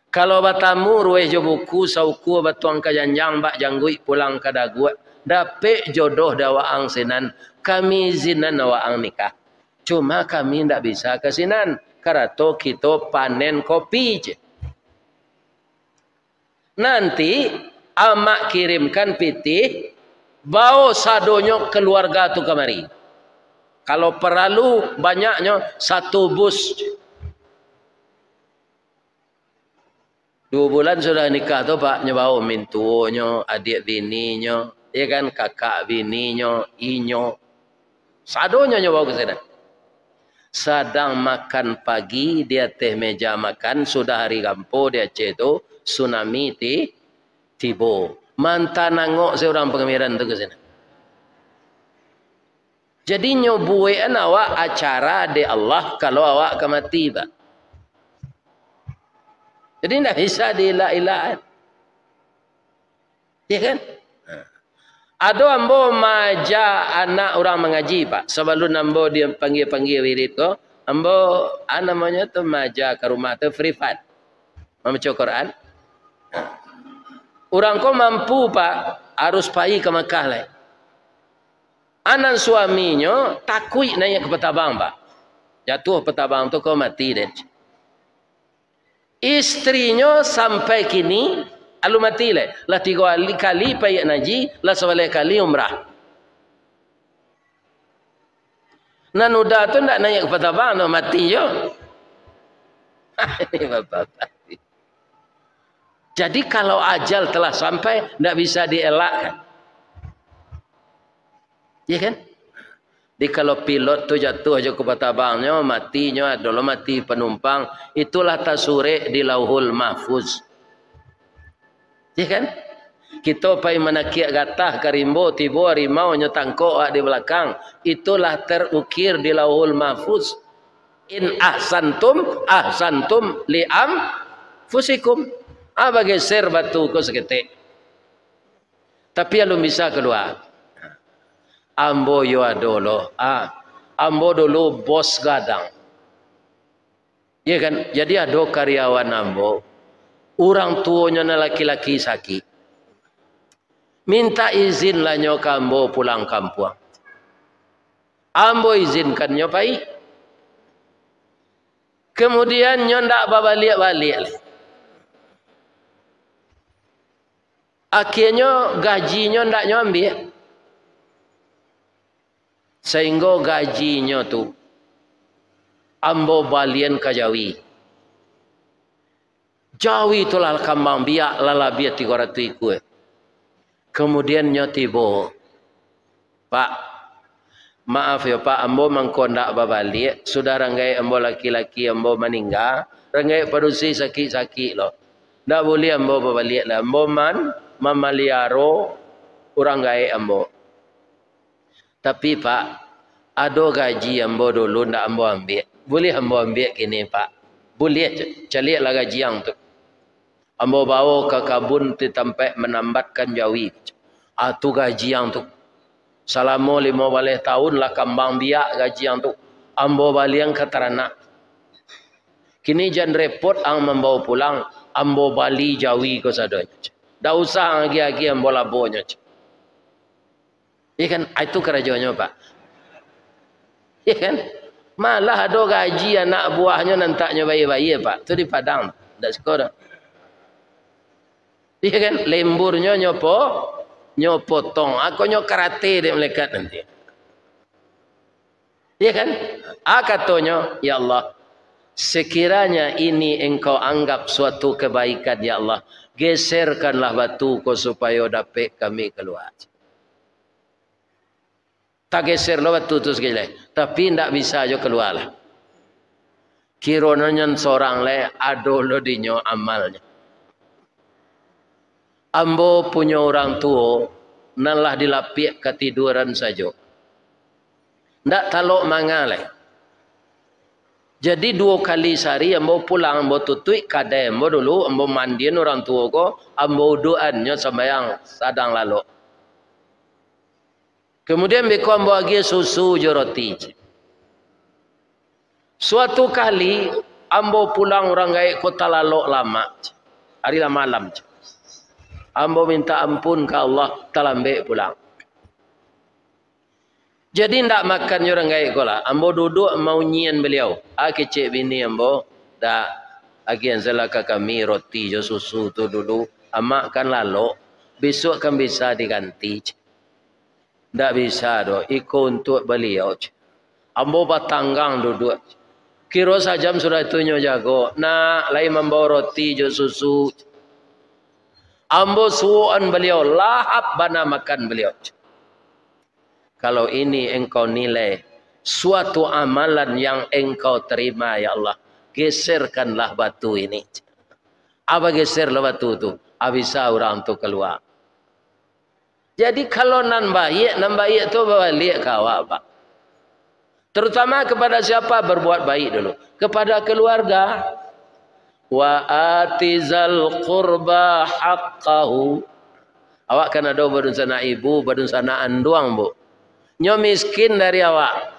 Kalau batamu ruweh jo buku, saukua batuang ka janjang, bak jangguik pulang ka daguak, dapek jodoh dek waang sinan, kami izinan waang nikah. Cuma kami ndak bisa ka sinan, karato kito panen kopi je. Nanti amak kirimkan pitih, bao sadonyo kaluarga tu kamari. Kalau paralu banyaknyo, satu bus. Duo bulan sudah nikah tu, Pak, nyo bao mintuonyo, adiak bininyo, ya kan, kakak bininyo, inyo. Sadonyo nyo bao ka sinan. Sadang makan pagi di ateh meja makan, sudah ari gampo di Aceh tu, tsunami ti-, tibo. Manta nangok se urang Pangamiran tu ka sinan. Jadi, nyo buekan awak acara dek Allah, kalau awak ka mati, Pak. Jadi, ndak bisa dielak-elakan. Ya kan? Ado ambo maaja anak urang mangaji, Pak. Sabalun ambo dipanggia-panggia wirid ko, ambo, a namonyo tu, maaja ka rumah tu privat. Mambaco Quran. Urang ko mampu, Pak, harus pai ka Makkah lai. Anak suaminyo takuik naiak ka patabang, Pak. Jatuah patabang tu ko mati deh. Istrinyo sampai kini alun mati lai. Lah tigo kali, kali paiak haji, lah sabaleh kali umrah. Nan uda tu ndak naiak ka patabang, ndak mati jo. Ini bapak-bapak. Jadi, kalau ajal telah sampai, ndak bisa dielakkan. Iya kan? Jadi, kalau pilot tu jatuh jo kapal tabangnyo, matinyo, ado lo mati panumpang, itulah tasurek di Lauhul Mahfuz. Iya kan? Kito pai manakiak gatah ka rimbo, tibo harimau nyo tangkok awak di balakang, itulah terukir di Lauhul Mahfuz. "In ahsantum, ahsantum li anfusikum." Ah, bageser batu ko saketek. Tapi alun bisa kalua. Ambo yo ado lo. Ah, ambo dulu bos gadang. Iya kan? Jadi ado karyawan ambo, urang tuonyo nan laki-laki sakik. Mintak izin lah nyo ka ambo pulang kampuang. Ambo izinkan nyo pai. Kemudian nyo ndak babaliak-baliak lai. Akhianyo gajinyo ndak nyo ambiak. Sainggo gajinyo tu ambo balian ka jawi. Jawi tu lah kambang biak, lah labiah tigo ratuih ikua. Kemudian nyo tibo, "Pak, maaf yo, Pak, ambo mangko ndak babaliak, sudah rang gaek ambo laki-laki ambo maningga, rang gaek padusi sakik-sakik lo. Ndak buliah ambo babaliak lai, ambo man-, mamaliaro urang gaek ambo." "Tapi, Pak, ado gaji ambo dulu ndak ambo ambiak. Buliah ambo ambiak kini, Pak?" "Buliah, ca-, caliaklah gaji ang tu. Ambo bawo ka kabun di tampek manambatkan jawi. Ah, tu gaji ang tu. Salamo limo baleh taun lah kambang biak gaji ang tu. Ambo balian ka taranak. Kini jan repot ang mambawo pulang, ambo bali jawi ko sadonyo. Ndak usah ang agiah-agiah ambo labonyo." Iya kan? Ah, itu karajonyo, Pak. Iya kan? Malah ado gaji anak buahnyo nan tak nyo bayia-bayia, Pak. Tu di Padang, ndak siko doh. Iya kan? Lemburnyo nyo po-, nyo potong. Ako nyo karate dek malaikat nanti. Iya kan? Ah, katonyo, "Ya Allah, sekiranya ini Engkau anggap suatu kebaikan, ya Allah, geserkanlah batu ko supayo dapek kami kalua." Tageser lo batu tu saketek lai, tapi ndak bisa jo kalua lah. Kironyo nyo sorang lai ado lo dinyo amalnyo. Ambo punyo urang tuo nan lah dilapiak katiduran sajo. Ndak talok manga lai. Jadi, duo kali sahari ambo pulang, ambo tutuik kadai ambo dulu, ambo mandian urang tuo ko, ambo uduakan nyo sambayang sadang lalok. Kemudian beko ambo agiah susu jo roti. Suatu kali, ambo pulang urang gaek ko talalok lamak, ari lah malam. Ambo minta ampun ka Allah, talambek pulang. Jadi, ndak makan jo urang gaek ko lah. Ambo duduak maunyian baliau. Ah, kecek bini ambo, "Dak, agiahan sajolah ka kami roti jo susu tu dulu. Amak kan lalok, bisuak kan bisa diganti." "Ndak bisa doh, iko untuak baliau." Ambo batanggang duduak. Kiro sajam sudah tu nyo jago, "Nak, lai mambawo roti jo susu." Ambo suokan baliau, lahap bana makan baliau. "Kalau ini engkau nilai suatu amalan yang engkau terima, ya Allah, geserkanlah batu ini." Apo geser lo batu tu? Ah, bisa urang tu kalua. Jadi, kalau nan baiak, nan baiak tu babaliak ka awak, Pak. Terutama kepada siapa? Berbuat baik dulu. Kepada keluarga. "Wa ati zal qurba haqqahu." Awak kan ado badunsanak ibu, badunsanak anduang, Bu. Nyo miskin dari awak.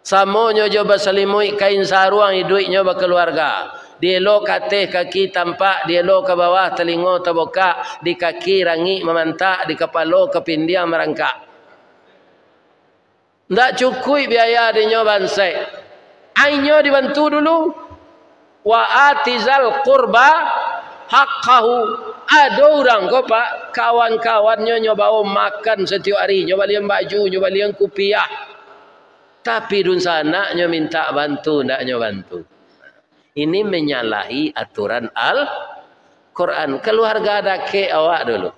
Samonyo jo basalimuik kain saruang iduiknyo bakaluarga. Dielo ka ateh kaki tampak, dielo ka bawah talingo tabokak, di kaki rangik mamantak, di kapalo kapindiang marangkak. Ndak cukuik biaya dinyo bansaik. Ainyo dibantu dulu. "Wa ati zal qurba haqqahu." Ado urang ko, Pak, kawan-kawannyo nyo bawo makan satiok ari, nyo balian baju, nyo balian kupiah. Tapi dunsanaknyo mintak bantu, ndak nyo bantu. Ini menyalahi aturan Al-, Quran, keluarga dakek awak dulu.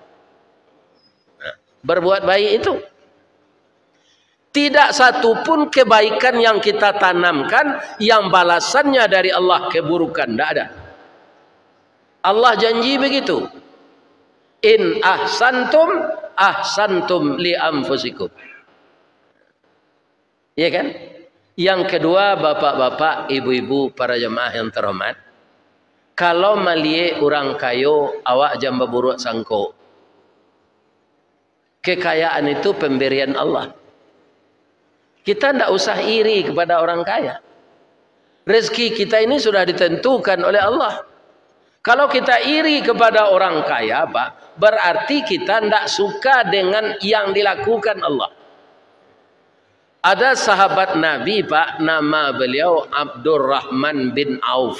Nah, berbuat baik itu. Tidak satu pun kebaikan yang kita tanamkan yang balasannya dari Allah keburukan, tidak ada. Allah janji begitu. "In ahsantum, ahsantum li anfusikum." Iya kan? Yang kedua, bapak-bapak, ibu-ibu, para jemaah yang terhormat, kalau maliek urang kayo, awak jan baburuak sangko. Kekayaan itu pemberian Allah. Kita ndak usah iri kepada orang kaya. Rezeki kita ini sudah ditentukan oleh Allah. Kalau kita iri kepada orang kaya, Pak, berarti kita ndak suka dengan yang dilakukan Allah. Ada sahabat Nabi, Pak, nama beliau Abdurrahman bin Auf.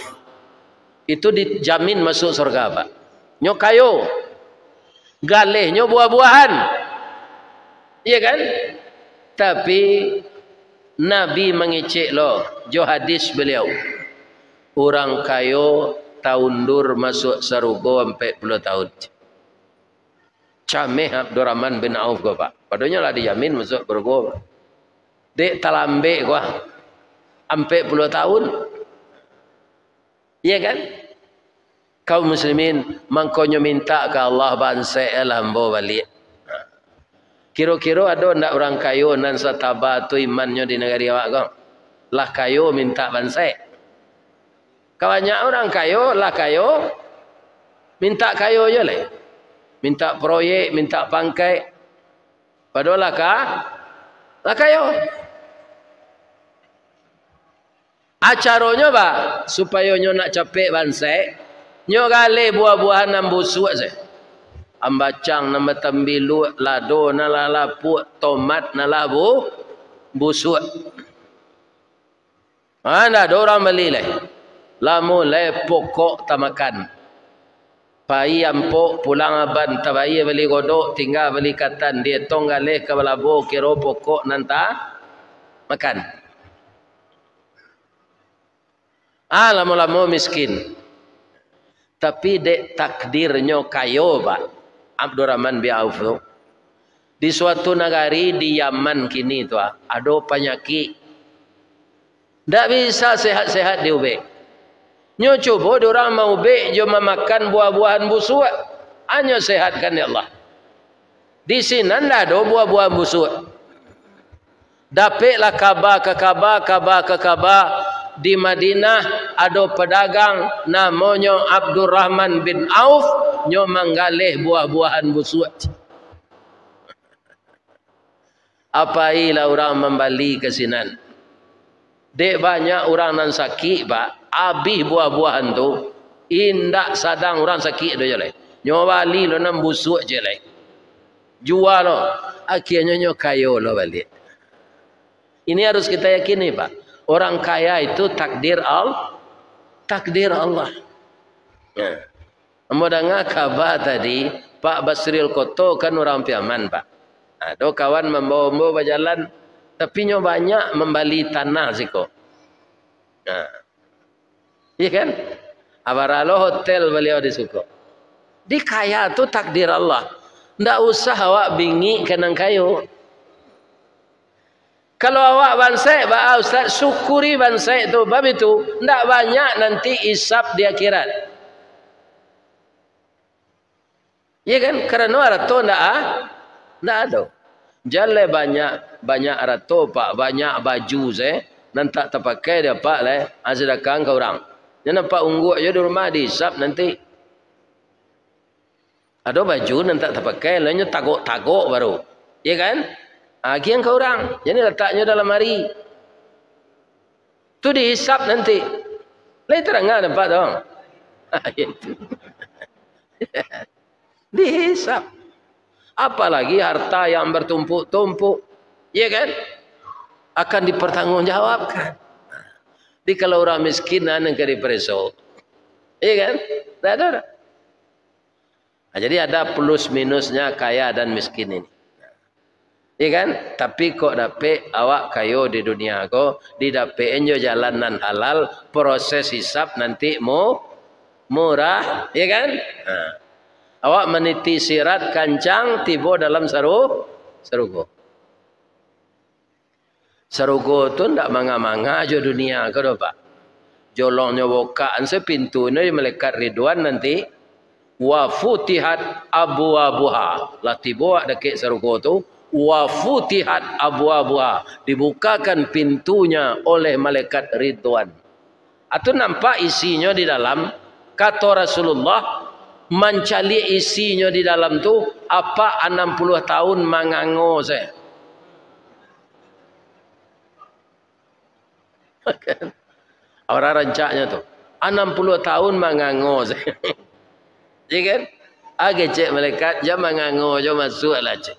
Itu dijamin masuk surga, Pak. Nyo kayo. Galehnyo buah-buahan. Iya kan? Tapi, Nabi mangecek lo, jo hadis beliau. Urang kayo taundur masuk sarugo ampek puluah tahun. Cameh Abdurrahman bin Auf ko, Pak. Padonyo lah dijamin masuk sarugo. Dek talambek ko, ampek puluah tahun. Iya kan? Kaum muslimin, mangkonyo mintak ka Allah, bansek lah ambo baliak. Kiro-kiro ado ndak urang kayo nan sataba tu imannyo di nagari awak ko? Lah kayo mintak bansek. Kabanyak urang kayo, lah kayo, mintak kayo je lai. Mintak proyek, mintak pangkek. Padahal lah ka-, lah kayo. Acaronyo ba, supayo nyo nak capek bansek, nyo galeh buah-buahan nan busuak se. Ambacang nan batambiluak, lado nan lah lapuak, tomat nan lah bu-, busuak. Ha, ndak ado urang bali lai. Lah mulai pokok tamakan. Pai ampok, pulang aban, tabayia bali godok, tingga bali katan, dietong galeh ka balabo, kiro pokok nan tamakan. Ah, lamo-lamo miskin. Tapi dek takdirnyo kayo, Pak, Abdurrahman bin Auf tu. Di suatu nagari di Yaman kini tu, ah, ado panyakik. Ndak bisa sehat-sehat diubek. Nyo cubo dek urang maubek jo mamakan buah-buahan busuak, anyo sehatkan dek Allah. Di sinan ndak ado buah-buahan busuak. Dapeklah kaba ka kaba, kaba ka kaba, di Madinah ado padagang namonyo Abdurrahman bin Auf, nyo manggaleh buah-buahan busuak. Apailah urang mambali ka sinan. Dek banyak urang nan sakik, Pak, abih buah-buahan tu, indak sadang urang sakik tu je lai. Nyo bali lo nan busuak je lai. Jua lo, akhianyo nyo kayo lo baliak. Ini harus kita yakini, Pak. Orang kaya itu takdir Al-, takdir Allah. Ya. Ambo danga kaba tadi, Pak Basril Koto kan urang Piaman, Pak. Ado kawan mambawa ambo bajalan, tapi nyo banyak mambali tanah siko. Nah. Iya kan? Abara lo hotel baliau di siko. Di kaya tu takdir Allah. Ndak usah awak bingik ka nan kayo. Kalau awak bansek, baa, Ustaz, syukuri bansek tu. Bab itu, ndak banyak nanti isap di akhirat. Iya kan? Karano arato ndak a-, ndak ado. Jan lai banyak, banyak arato, Pak, banyak baju se, nan tak tapakai dek apak lai, ah, sadakahkan ka urang. Nyo nampak ungguak jo di rumah, diisap nanti. Ado baju nan tak tapakai, lah nyo tagok-tagok baru. Iya kan? Agiahan ka urang. Jadi lataknyo dalam lamari. Tu dihisap nanti. Lai tarang nampak tu? Itu. Dihisap. Apalagi harta yang bertumpuk-tumpuk. Iya kan? Akan dipertanggungjawabkan. Jadi kalau urang miskin, nan ka dipareso. Iya kan? Tak ada dah. Nah, jadi ada plus minusnya kaya dan miskin ini. Iya kan? Tapi kok dapek awak kayo di dunia ko, didapek-an jo jalan nan halal, proses hisap nanti mu-, murah, ya kan? Ha. Awak maniti sirat kancang, tibo dalam saru-, sarugo. Sarugo tu ndak manga-manga jo dunia ko doh, Pak. Jolongnyo bokak, anse pintunyo di malaikat Ridwan nanti, "Wa futihat abwabuha." Lah tibo awak dakek sarugo tu, "Wa futihat abwabuha." Dibukakan pintunya oleh malaikat Ridwan. Atu nampak isinyo di dalam, kato Rasulullah, mancaliak isinyo di dalam tu, apak anam puluah tahun mangango se. Urang rancaknyo tu, anam puluah tahun mangango se. Ya kan? Ah, kecek malaikat, "Jan mangango, jo masuaklah," cek.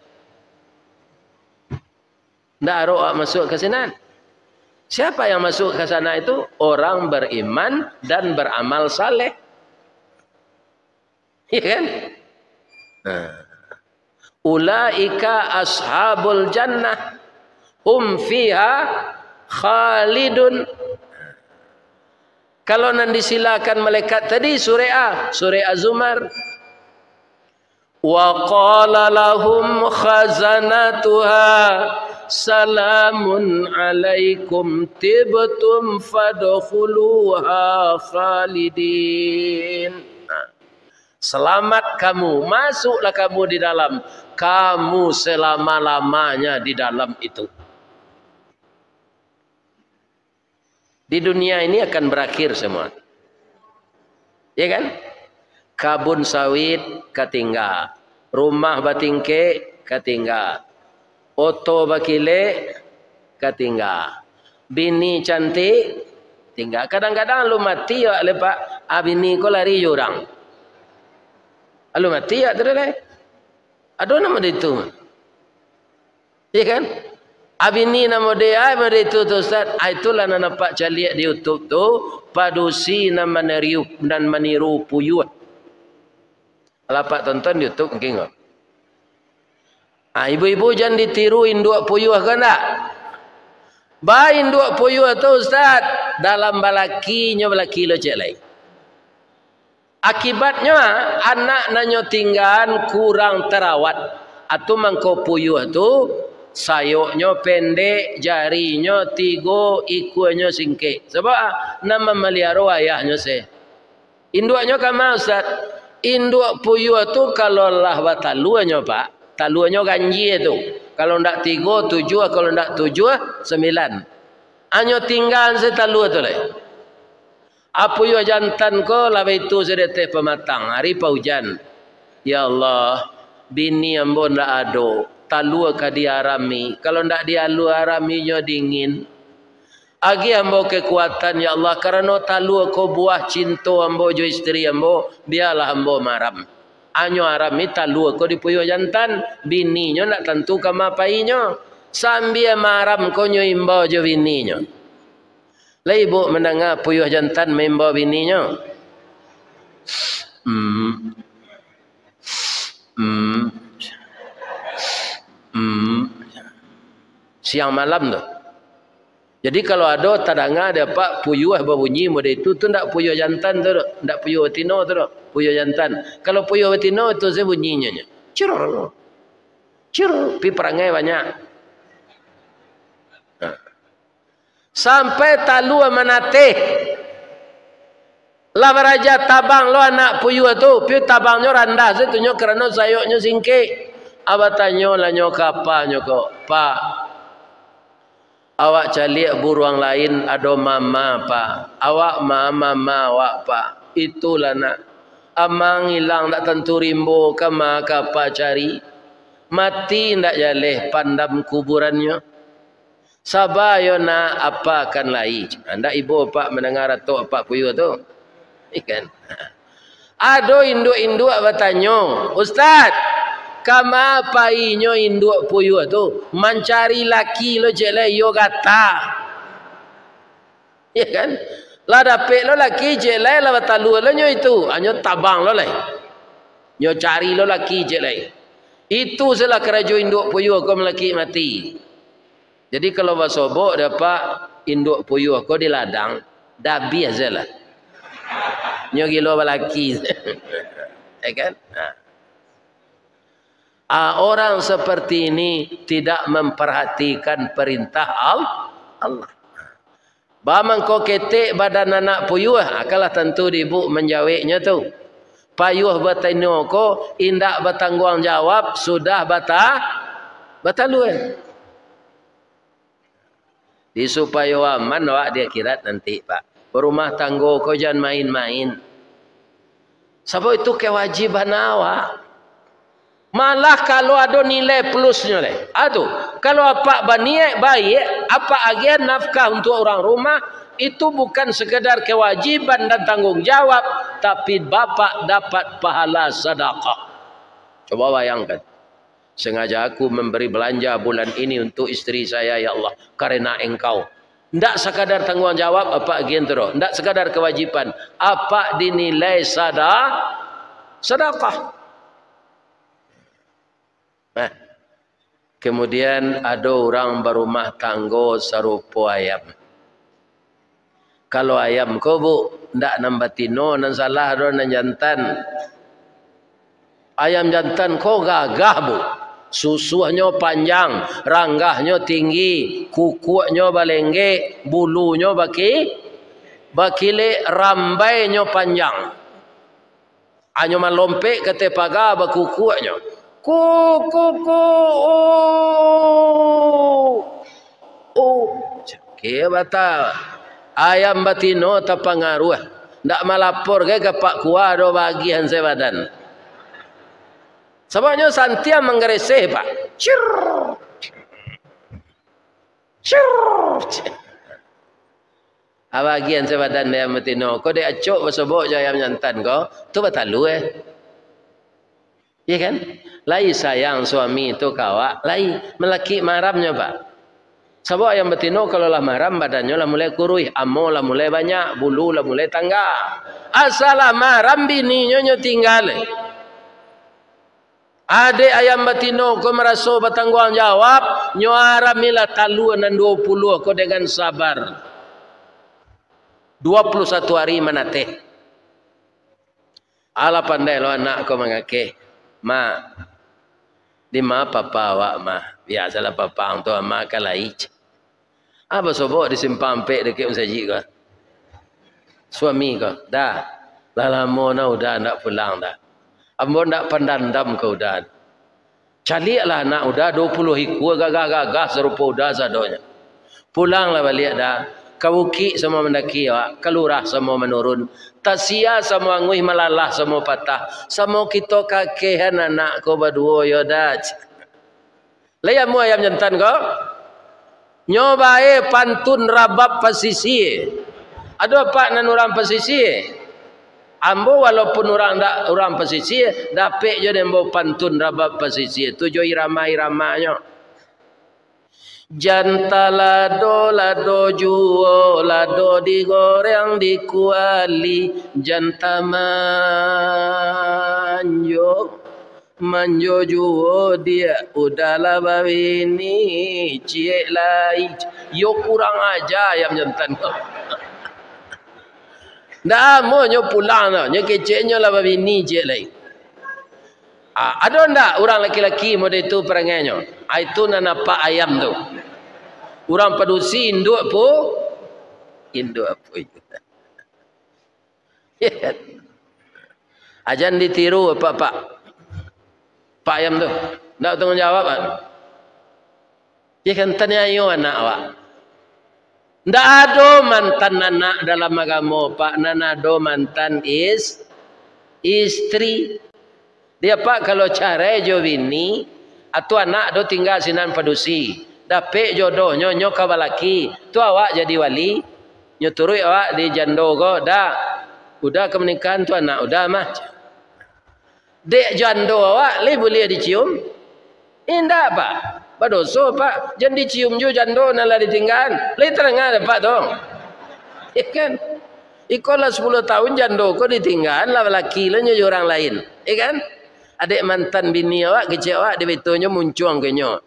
Ndak arok awak masuak ka sinan. Siapa yang masuk ke sana itu? Orang beriman dan beramal saleh. Iya kan? Nah. "Ulaika ashabul jannah, hum fiha khalidun." Kalau nan disilakan malaikat tadi, surek A, surek Az-Zumar. "Wa qala lahum khazanatuha, salamun alaikum, tibtum fadkhuluha khalidin." Nah, "Selamat kamu, masuklah kamu di dalam, kamu selama-lamanya di dalam itu." Di dunia ini akan berakhir semua. Ya kan? Kabun sawit katingga, rumah batingkek katingga, oto bakilek katingga, bini cantik tingga. Kadang-kadang alun mati awak lai, Pak, ah, bini ko lari jo urang. Alun mati awak tu lai. Ado namo ditu. Iya kan? Ah, bini namo de ai, namo de itu tu, Ustaz. Ah, itulah nan apak caliak di YouTube tu, padusi nan maniru, nan maniru puyuah. Lah apak tonton di YouTube mungkin ko. Ah, ibu-ibu jan ditiru induak puyuah ko ndak? Ba induak puyuah tu, Ustaz, dalam balaki nyo balaki lo cek lai. Akibatnyo, anak nan nyo tinggaan kurang tarawat. Atu mangko puyuah tu, sayoknyo pendek, jarinyo tigo, ikuanyo singkek. Sabab, nan mamaliaro ayahnyo se. Induaknyo kama, Ustaz? Induak puyuah tu, kalau lah bataluanyo, Pak, taluanyo ganjia tu. Kalau ndak tigo, tujuah, kalau ndak tujuah, sambilan. Anyo tinggaan se talua tu lai. Ah, puyuah jantan ko lah baitu se di ateh pamatang, ari paujan. "Ya Allah, bini ambo ndak ado, talua ka diarami. Kalau ndak dialua arami nyo dingin." Agiah ambo kekuatan, ya Allah, karano talua ko buah cinto ambo jo isteri ambo, bialah ambo maaram. Anyo arami talua ko di puyuah jantan, bininyo ndak tantu kama painyo. Sambia maaram ko nyo imbau jo bininyo. Lai ibuk mandanga puyuah jantan maimbau bininyo? Hmm. Hmm. Hmm. Siang malam tu. Jadi, kalau ado tadanga di apak puyuah babunyi model itu, tu ndak puyuah jantan tu doh, ndak puyuah batino tu doh, puyuah jantan. Kalau puyuah batino, itu se bunyinyo nyo. Cirur. Cirur, pi parangai banyak. Nah. Sampai talua manateh. Lah baraja tabang lo anak puyuah tu, piu tabangnyo randah se tu nyo karano sayoknyo singkek. Abah tanyo lah nyo ka apanyo ko, "Pak, awak caliak buruang lain ado mama, Pak. Awak ma-, mama awak, Pak. Itulah nak. Amang ilang ndak tantu rimbo, kama ka apa cari. Mati ndak jaleh pandam kuburannyo." Saba yo nak, apa kan lai. Ndak ibo apak mandanga ratok apak puyuah tu. Ikan. Ado induak-induak batanyo, "Ustaz, kama painyo induak puyuah tu? Mancari laki lo cek lai, iyo gata." Ya kan? Lah dapek lo laki cek lai, lah batalua lo nyo itu. Anyo tabang lo lai. Nyo cari lo laki cek lai. Itu se lah karajo induak puyuah ko malakik mati. Jadi, kalau basobok dapek induak puyuah ko di ladang, dabiah se lah. Nyo gilo balaki. Ya kan? Nah. Ah, orang seperti ini tidak memperhatikan perintah Al-, Allah. Bamangko ketek badan anak puyuah, ah, kalah tantu di ibu manjaweknyo tu. Payuah batino ko indak batangguang jawab, sudah bata-, batalua. Di supayo aman awak di akhirat nanti, Pak. Barumah tanggo ko jan main-main. Sabab itu kewajiban awak. Malah kalau ado nilai plusnyo leh. Ah tu, kalau apak baniaik baiak, apak agiah nafkah untuak urang rumah, itu bukan sekadar kewajiban dan tanggung jawab, tapi bapak dapat pahala sadakah. Coba bayangkan. Sengaja aku memberi belanja bulan ini untuk isteri saya, ya Allah, karena Engkau. Ndak sakadar tangguang jawab apak agian tu doh, ndak sakadar kewajiban, apak dinilai sada-, sadakah. Nah, kemudian ado urang barumah tanggo sarupo ayam. Kalau ayam ko, Bu, ndak nan batino nan salah doh, nan jantan. Ayam jantan ko gagah, Bu. Susuahnyo panjang, ranggahnyo tinggi, kukuaknyo balenggek, bulunyo baki-, bakilek, rambainyo panjang. Anyo malompek ka ateh paga, bakukuaknyo. Ku, ku, ku, u, u. Cakik bata. Ayam batino tapangaruah. Ndak malapor gai ka Pak Kua doh, bagian sabadan. Sababnyo santiang manggareseh, Pak. Cir. Cir. Abagian sabadan dek ayam batino ko, dek acok basobok jo ayam jantan ko, tu batalua, eh. Iya kan? Lai sayang suami tu ka awak, lai malakik maramnyo, Pak. Sabab ayam batino kalau lah maram, badannyo lah mulai kuruih, amo lah mulai banyak, bulu lah mulai tangga. Asa lah maram bininyo, nyo tingga, eh. Adek ayam batino ko maraso batangguang jawab, nyo aramilah talua nan duo puluah ko dengan sabar. Duo puluah satu ari manateh. Alah pandai lo anak ko mangakeh. "Ma, di ma papa awak, Ma?" Biasolah papa ang tu, Ma, ka lai. Ah, basobok di simpang ampek dakek masajik ko. Suami ko, "Da, lah lamo nah Uda ndak pulang, Da. Ambo ndak pandandam ka Uda. Caliaklah anak Uda, duo puluah ikua, gagah-gagah sarupo Uda sadonyo. Pulanglah baliak, Da. Ka bukik samo mandaki awak, ka lurah samo manurun, tasia samo anguih, malalah samo patah, samo kito kakehan anak ko baduo yo, Da." Lai amuah ayam jantan ko? Nyo bae pantun rabab pasisia. Ado apak nan urang pasisia? Ambo walaupun urang dak urang pasisia, dapek jo dek ambo pantun rabab pasisia tu jo irama-iramanyo. Jan talado, lado juo, lado digoreng di kuali, jan tamanjo. Manjo juo diak, Uda lah babini ciek lai. Yo kurang aja ayam jantan ko. Ndak amuah nyo pulang tu, nyo keceknyo lah babini ciek lai. Ah, ado ndak urang laki-laki model itu perangainyo? Ah, itu nan apak ayam tu. Urang padusi induak pu-, induak pu-, Ajan ditiru apak-apak. Pak ayam tu. Ndak tangguang jawab, kan? Ya kan, taniayo anak awak. Ndak ado mantan anak dalam agamo, Pak. Nan ado mantan is-, istri. Dia, Pak, kalau carai jo bini, atu anak do tingga sinan padusi. Dapek jodohnyo, nyo ka balaki. Tu awak jadi wali. Nyo turuik awak di jando ko, dak. Uda ka manikahan tu anak Uda mah. Dek jando awak, lai buliah dicium? Indak, Pak. Badoso, Pak. Jan dicium juo jando nan lah ditinggaan. Lai tadanga dek Apak tu? Ya kan? Iko lah sapuluah tahun jando ko ditinggaan, lah balaki lo nyo jo urang lain. Ya kan? Adek mantan bini awak, kecek awak, dek betonyo muncuang ka inyo.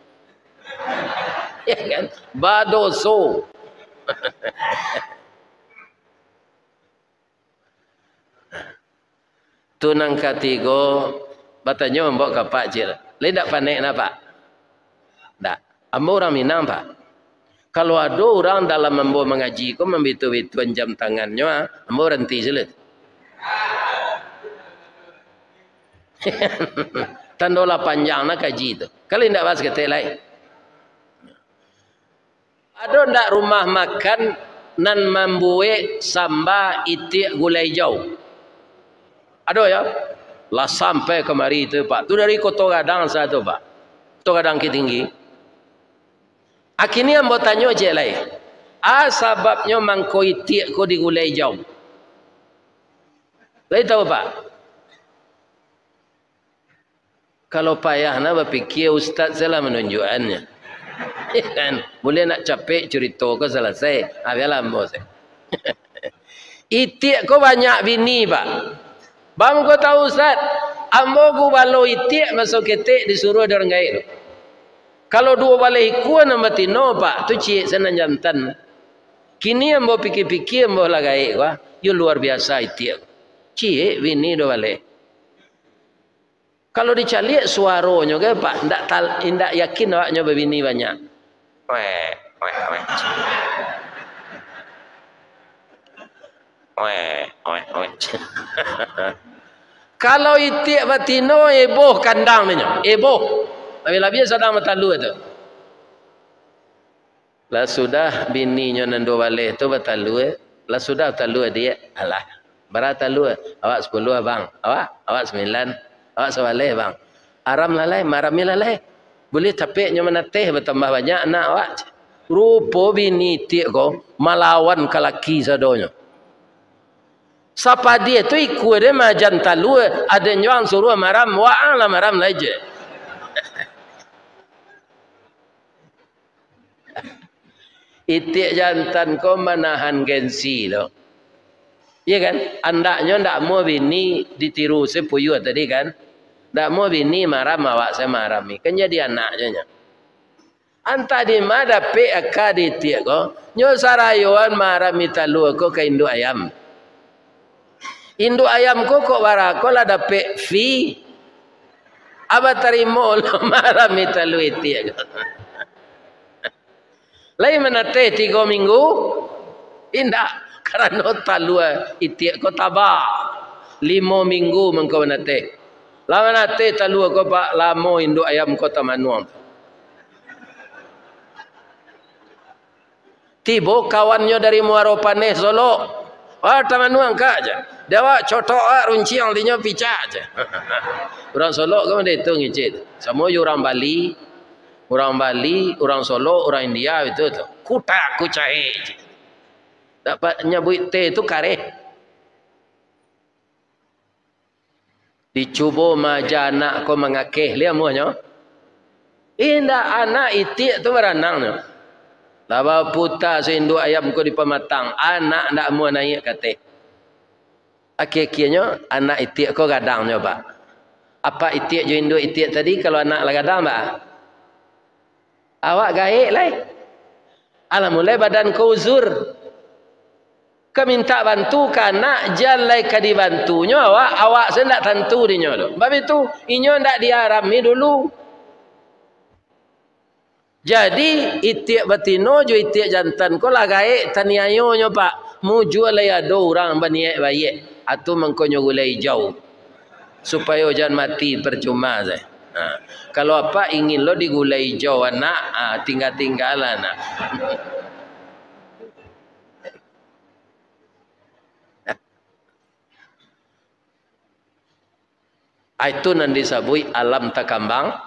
Ya kan? Badoso. Tu nan katigo, batanyo ambo ka Pak ciek. Lai ndak panek nah, Pak? Ndak. Ambo urang Minang, Pak. Kalau ado urang dalam ambo mangaji ko mambitu-bituan jam tangannyo, ah, ambo baranti silu. Tando lah panjang nah kaji tu. Kalau indak, Pak, saketek lai. Ado ndak rumah makan nan mambuek samba itiak gulai ijau? Ado, yo? Lah sampai kamari tu, Pak. Tu dari Koto Gadang sato, Pak. Koto Gadang Bukittinggi. Kini ambo tanyo ciek lai. A sababnyo mangko itiak ko digulai ijau? Lai tahu, Pak? Kalau payah nah bapikia, ustaz se lah manunjuakannyo. Kan? Buliah nak capek curito ko salasai. Ah, bialah ambo se. Itiak ko banyak bini, Pak. Baa mangko tahu, Ustaz? Ambo gubalo itiak maso ketek disuruah dek urang gaek tu. Kalau duo baleh ikua nan batino, Pak, tu ciek se nan jantan. Kini ambo pikia-pikia, ambo lah gaek ko, ah. Yo luar biasa itiak ko. Ciek bini duo baleh. Kalau dicaliak suaronyo ko, Pak, indak tal-, indak yakin awaknyo babini banyak. Weh, weh, weh. Weh, weh, weh. Kalau itiak batino, eboh kandang ninyo, eboh. Labiah-labiah sadang batalua tu. Lah sudah bininyo nan duo baleh tu batalua, lah sudah batalua, Diak, alah, bara talua? Awak sapuluah, Bang. Awak? Awak sambilan. Awak sabaleh, Bang. Aram lah lai, marami lah lai. Buliah capek nyo manateh, batambah banyak anak awak. Rupo bini itiak ko malawan ka laki sadonyo. Sapadiah tu ikua dek majan talua, aden jo ang suruah maram, waang lah maram lai je. Itiak jantan ko manahan gengsi tu. Iya kan? Andaknyo ndak amuah bini ditiru si Puyuah tadi kan? Ndak amuah bini maram, awak se maram. Kan jadi anaknyo nyo. Antah di ma dapek aka di itiak ko, nyo sarayoan marami talua ko ka induak ayam. Induak ayam ko kok bara ko lah dapek fee. Abah tarimo lo marami talua itiak ko. Lai manateh tigo minggu? Indak, karano talua itiak ko taba. Limo minggu mangko manateh. Lah manateh talua ko, Pak, lamo induak ayam ko tamanuang. Tibo kawannyo dari Muaro Paneh, Solok. "Ah, tamanuang, Kak," jar. "Di awak cotok, ah, runciang dinyo picak," jar. Urang Solok kan model itu ngecek. Samo jo urang Bali. Urang Bali, urang Solok, urang India itu tu. "Kutak kucai," jar. Dapat nyabuik teh tu kareh. Dicubo maaja anak ko mangakeh, lai amuahnyo? Indak, anak itiak tu baranangnyo. Lah baputa si induak ayam ko di pamatang, anak ndak amuah naiak ka ateh. Akhia-akhianyo, anak itiak ko gadangnyo, Pak. Apak itiak jo induak itiak tadi, kalau anak lah gadang, baa? Awak gaek lai. Alah mulai badan ko uzur. Ka mintak bantu ka anak, jan lai ka dibantunyo awak, awak se ndak tantu dinyo tu. Bab itu, inyo ndak diarami dulu. Jadi, itiak batino jo itiak jantan ko lah gaek taniayonyo, Pak. Mujua lai ado urang baniaik baiak, atu mangkonyo gulai ijau. Supayo jan mati parcuma se. Ha. Kalau apak ingin lo digulai ijau anak, ha, tingga-tinggalah nak. Itu nan disabuik alam takambang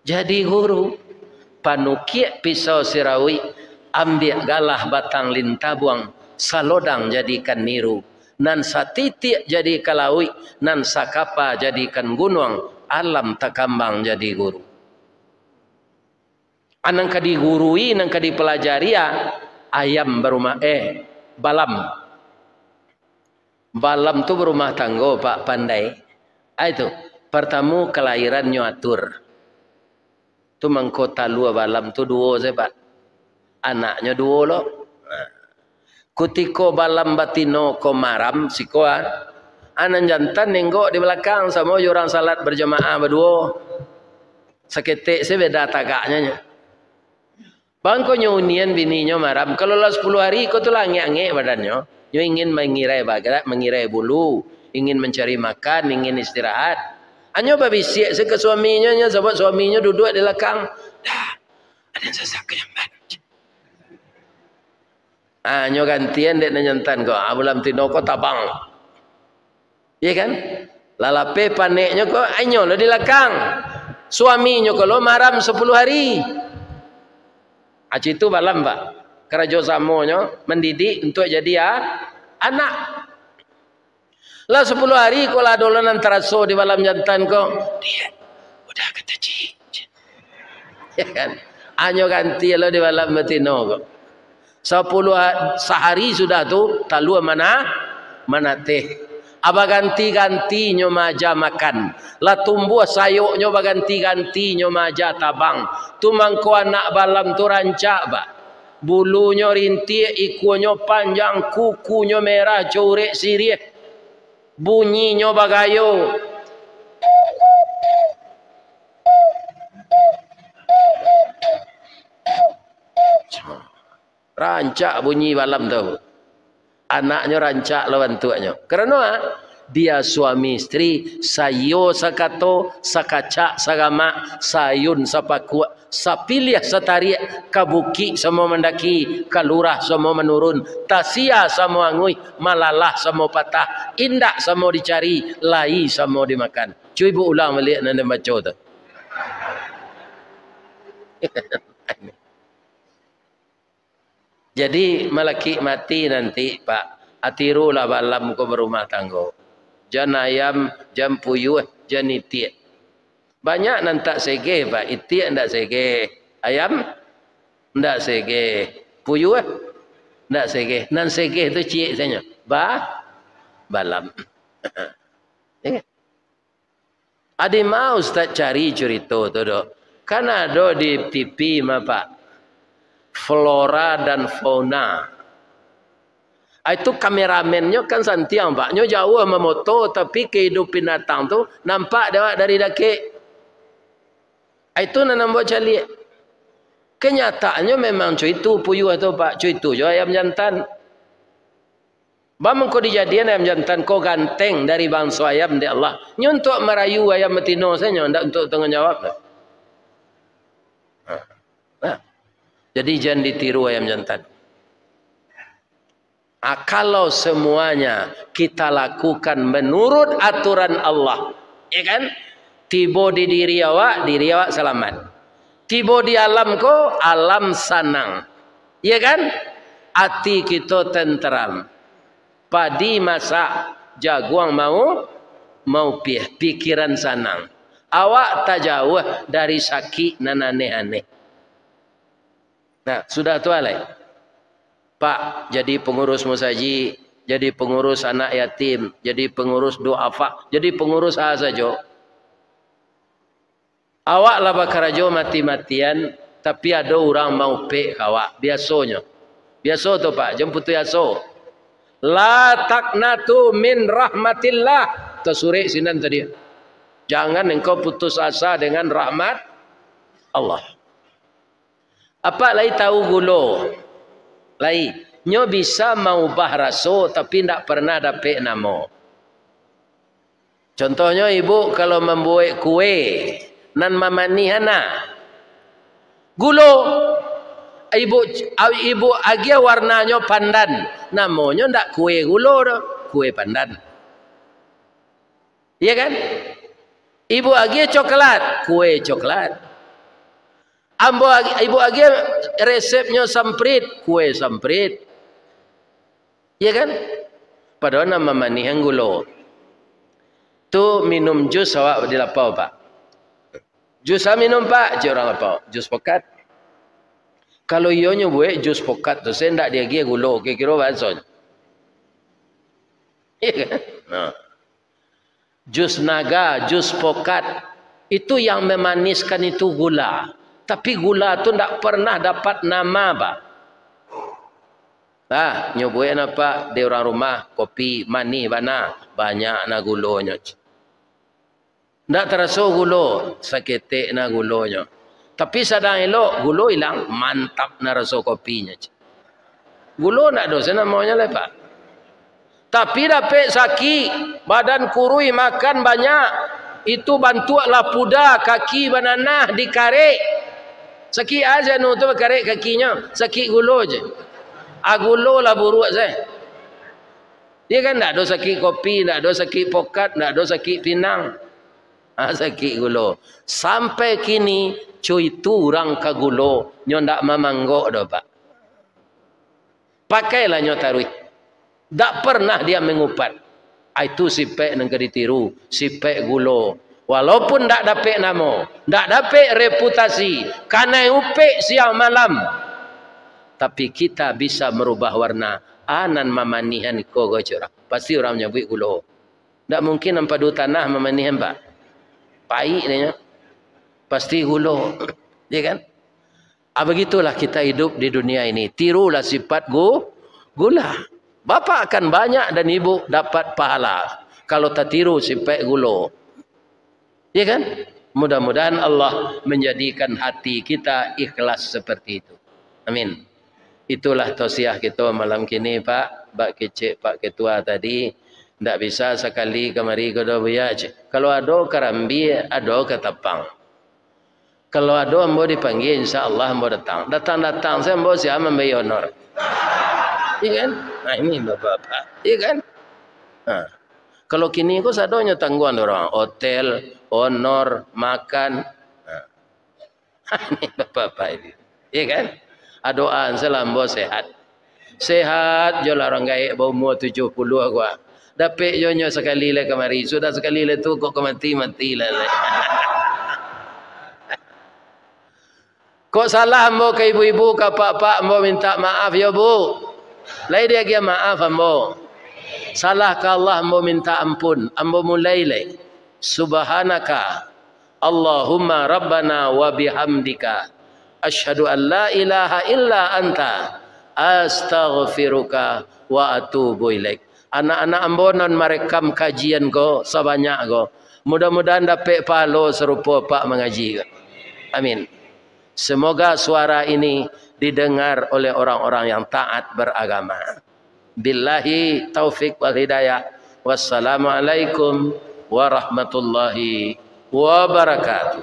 jadi guru. Panukiak pisau sirawik, ambiak galah batang lintabuang, salodang jadikan niru, nan satitiak jadi ka lauik, nan sakapa jadikan gunuang, alam takambang jadi guru. A nan ka digurui, nan ka dipalajari, a, ayam barumah, eh, balam. Balam tu barumah tanggo, Pak, pandai. A itu, partamo kalahirannyo atur. Tu mangko talua balam tu duo se, Pak. Anaknyo duo lo. Nah. Kutiko balam batino ko maram, siko, a, Ah, nan jantan nenggok di balakang, samo jo urang salat bajamaah baduo. Saketek se beda tagaknyo nyo. Bangkonyo unian bininyo maram. Kalau lah sapuluah hari, ko tu lah angek-angek badannyo. Nyo ingin mangirai badan, mangirai bulu, ingin mancari makan, ingin istirahat. Anyo babisiak se ka suaminyo, nyo sabab suaminyo duduak di balakang. Dah, ado nan sasak ka jamban. Ah, nyo gantian dek nan jantan ko. Ah, balam tino ko tabang. Iya kan? Lah lapeh paneknyo ko, inyo lo di lakang. Suaminyo ko lo maram sapuluah hari. Aci tu balam, Pak. Karajo samonyo mandidik untuak jadi a-, anak. Lah sapuluah hari ko lah ado lo nan taraso di balam jantan ko. Diak, udah ka tajik. Ya kan? Anyo ganti lo di balam batino ko. Sapuluah ha-, sahari sudah tu, talua mana-, manateh. Ah, baganti-ganti nyo maaja makan. Lah tumbuah sayoknyo, baganti-ganti nyo maaja tabang. Tu mangko anak balam tu rancak, Pak. Bulunyo rintiak, ikuanyo panjang, kukunyo merah, curek siriah. Bunyinyo bagayo. Rancak bunyi balam tu. Anaknyo rancak lo bantuaknyo. Karano, ah, dia suami isteri, saiyo sakato, sakacak sagamak, saayun sapakuak, sapiliah satariak, ka bukik samo mandaki, ka lurah samo manurun, tasia samo anguih, malalah samo patah, indak samo dicari, lai samo dimakan. Cubo ulang baliak nan den baco tu. Jadi, malakik mati nanti, Pak, atirulah balam ko barumah tanggo. Jan ayam, jan puyuah, jan itiak. Banyak nan tak segeh, Pak. Itiak ndak segeh. Ayam ndak segeh. Puyuah ndak segeh. Nan segeh tu ciek sajo. Ba-, balam. Eh. Adi ma Ustaz cari curito tu, dok? Kan ado di T V mah, Pak. Flora dan fauna. Ah, itu kameramennyo kan santiang, Pak. Nyo jauah mamoto, tapi kahidupan binatang tu nampak dek awak dari dakek. Ah, itu nan ambo caliak. Kenyataannyo memang co itu puyuah tu, Pak. Co itu jo ayam jantan. Baa mangko dijadian ayam jantan ko ganteng dari banso ayam dek Allah? Nyo untuak marayu ayam batino sajo, ndak untuak tangguang jawab. Nah, nah. Jadi, jan ditiru ayam jantan. Ah, kalau semuanya kita lakukan menurut aturan Allah, ya kan? Tibo di diri awak, diri awak salamat. Tibo di alam ko, alam sanang. Ya kan? Ati kito tenteram. Padi masak, jaguang mau, maupiah, pikiran sanang. Awak tajauah dari sakik nan aneh-aneh. Nah, sudah tu alai. Pak, jadi pangurus musajik, jadi pangurus anak yatim, jadi pangurus duafa, jadi pangurus a sajo. Awak lah bakarajo mati-matian, tapi ado urang maupek ka awak. Biasonyo. Biaso tu, Pak, jan putuih aso. "La taqnatu min rahmatillah." Tasurek sinan tadi. Jangan engkau putus asa dengan rahmat Allah. Apak lai tahu gulo? Lai. Nyo bisa maubah raso, tapi ndak pernah dapek namo. Contohnyo, ibu kalau mambuek kue, nan mamanihan nah, gulo. Ibu, ibu agiah warnanyo pandan, namonyo ndak kue gulo doh, kue pandan. Iya kan? Ibu agiah coklat, kue coklat. Ambo agi-, ibu agiah resepnyo samprit, kue samprit. Iya kan? Padahal nan mamanihan gulo. Tu minum jus awak di lapau, Pak. "Jus a minum, Pak," cek urang lapau. "Jus pokat." Kalau iyo nyo buek jus pokat tu, se ndak diagiah gulo, kiro-kiro baa rasonyo? Iya kan? Nah. Jus naga, jus pokat, itu yang memaniskan itu gula. Tapi gula tu ndak pernah dapat nama, Pak. Lah, nyo buek nah, Pak, di urang rumah, kopi manih bana, banyak nah gulonyo. Ndak taraso gulo, saketek nah gulonyo. Tapi sadang elok, gulo ilang, mantap nah raso kopinyo. Gulo ndak ado se namonyo lai, Pak. Tapi dapek sakik, badan kurui, makan banyak, itu bantuak lah puda, kaki bananah, dikarek. Sakik aja nu tu bakarek kakinyo, sakik gulo je. Ah, gulo lah buruak se. Iyo kan, ndak ado sakik kopi, ndak ado sakik pokat, ndak ado sakik pinang. Ah, sakik gulo. Sampai kini, cuy tu urang ka gulo, nyo ndak mamanggok doh, Pak. Pakailah nyo taruih. Ndak pernah dia mengupat. Ah, itu sipek nan ka ditiru, sipek gulo. Walaupun ndak dapek namo, ndak dapek reputasi, kanai upek siang malam, tapi kita bisa merubah warna. Ah, nan mamanihan ko go cik urang. Pasti urang manyabuik gulo. Ndak mungkin ampadu tanah mamanihan, Pak. Paik dia nyo. Pasti gulo. Ya kan? Ah, begitulah kita hidup di dunia ini. Tirulah sifat gu-, gula. Bapak akan banyak dan ibu dapat pahala kalau tatiru sifat gulo. Ya kan? Mudah-mudahan Allah menjadikan hati kita ikhlas seperti itu. Amin. Itulah tausiah kito malam kini, Pak. Bak kecek Pak Ketua tadi, ndak bisa sakali kamari ko doh, Buya, cek. Kalau ado karambia, ado katapang. Kalau ado ambo dipanggia, insya Allah ambo datang. Datang-datang sajo ambo siap mambayia honor. Iya kan? Nah, ini bapak-bapak. Iya kan? Nah. Kalau kini ko sadonyo tangguang dek urang. Hotel, honor, makan. Nah. Ini bapak-bapak ini. Iya kan? Doa sajo lah ambo sehat. Sehat jo lah urang gaek baumua tujuah puluah ko. Dapek jo nyo sakali lai kamari, sudah sakali lai tu kok ka mati, mati lah lai. Kok salah ambo ka ibu-ibu, ka pak-pak, ambo mintak maaf yo, Bu. Lai diagiah maaf ambo. Salah ka Allah ambo mintak ampun. Ambo mulai lai. Subhanaka Allahumma Rabbana wa bihamdika, asyhadu an la ilaha illa anta, astaghfiruka wa atubu ilaik. Anak-anak ambo nan marekam kajian ko sabanyak ko, mudah-mudahan dapek pahalo sarupo Pak mangaji ko. Amin. Semoga suara ini didengar oleh orang-orang yang taat beragama. Billahi taufik wal hidayah. Wassalamualaikum warahmatullahi wabarakatuh.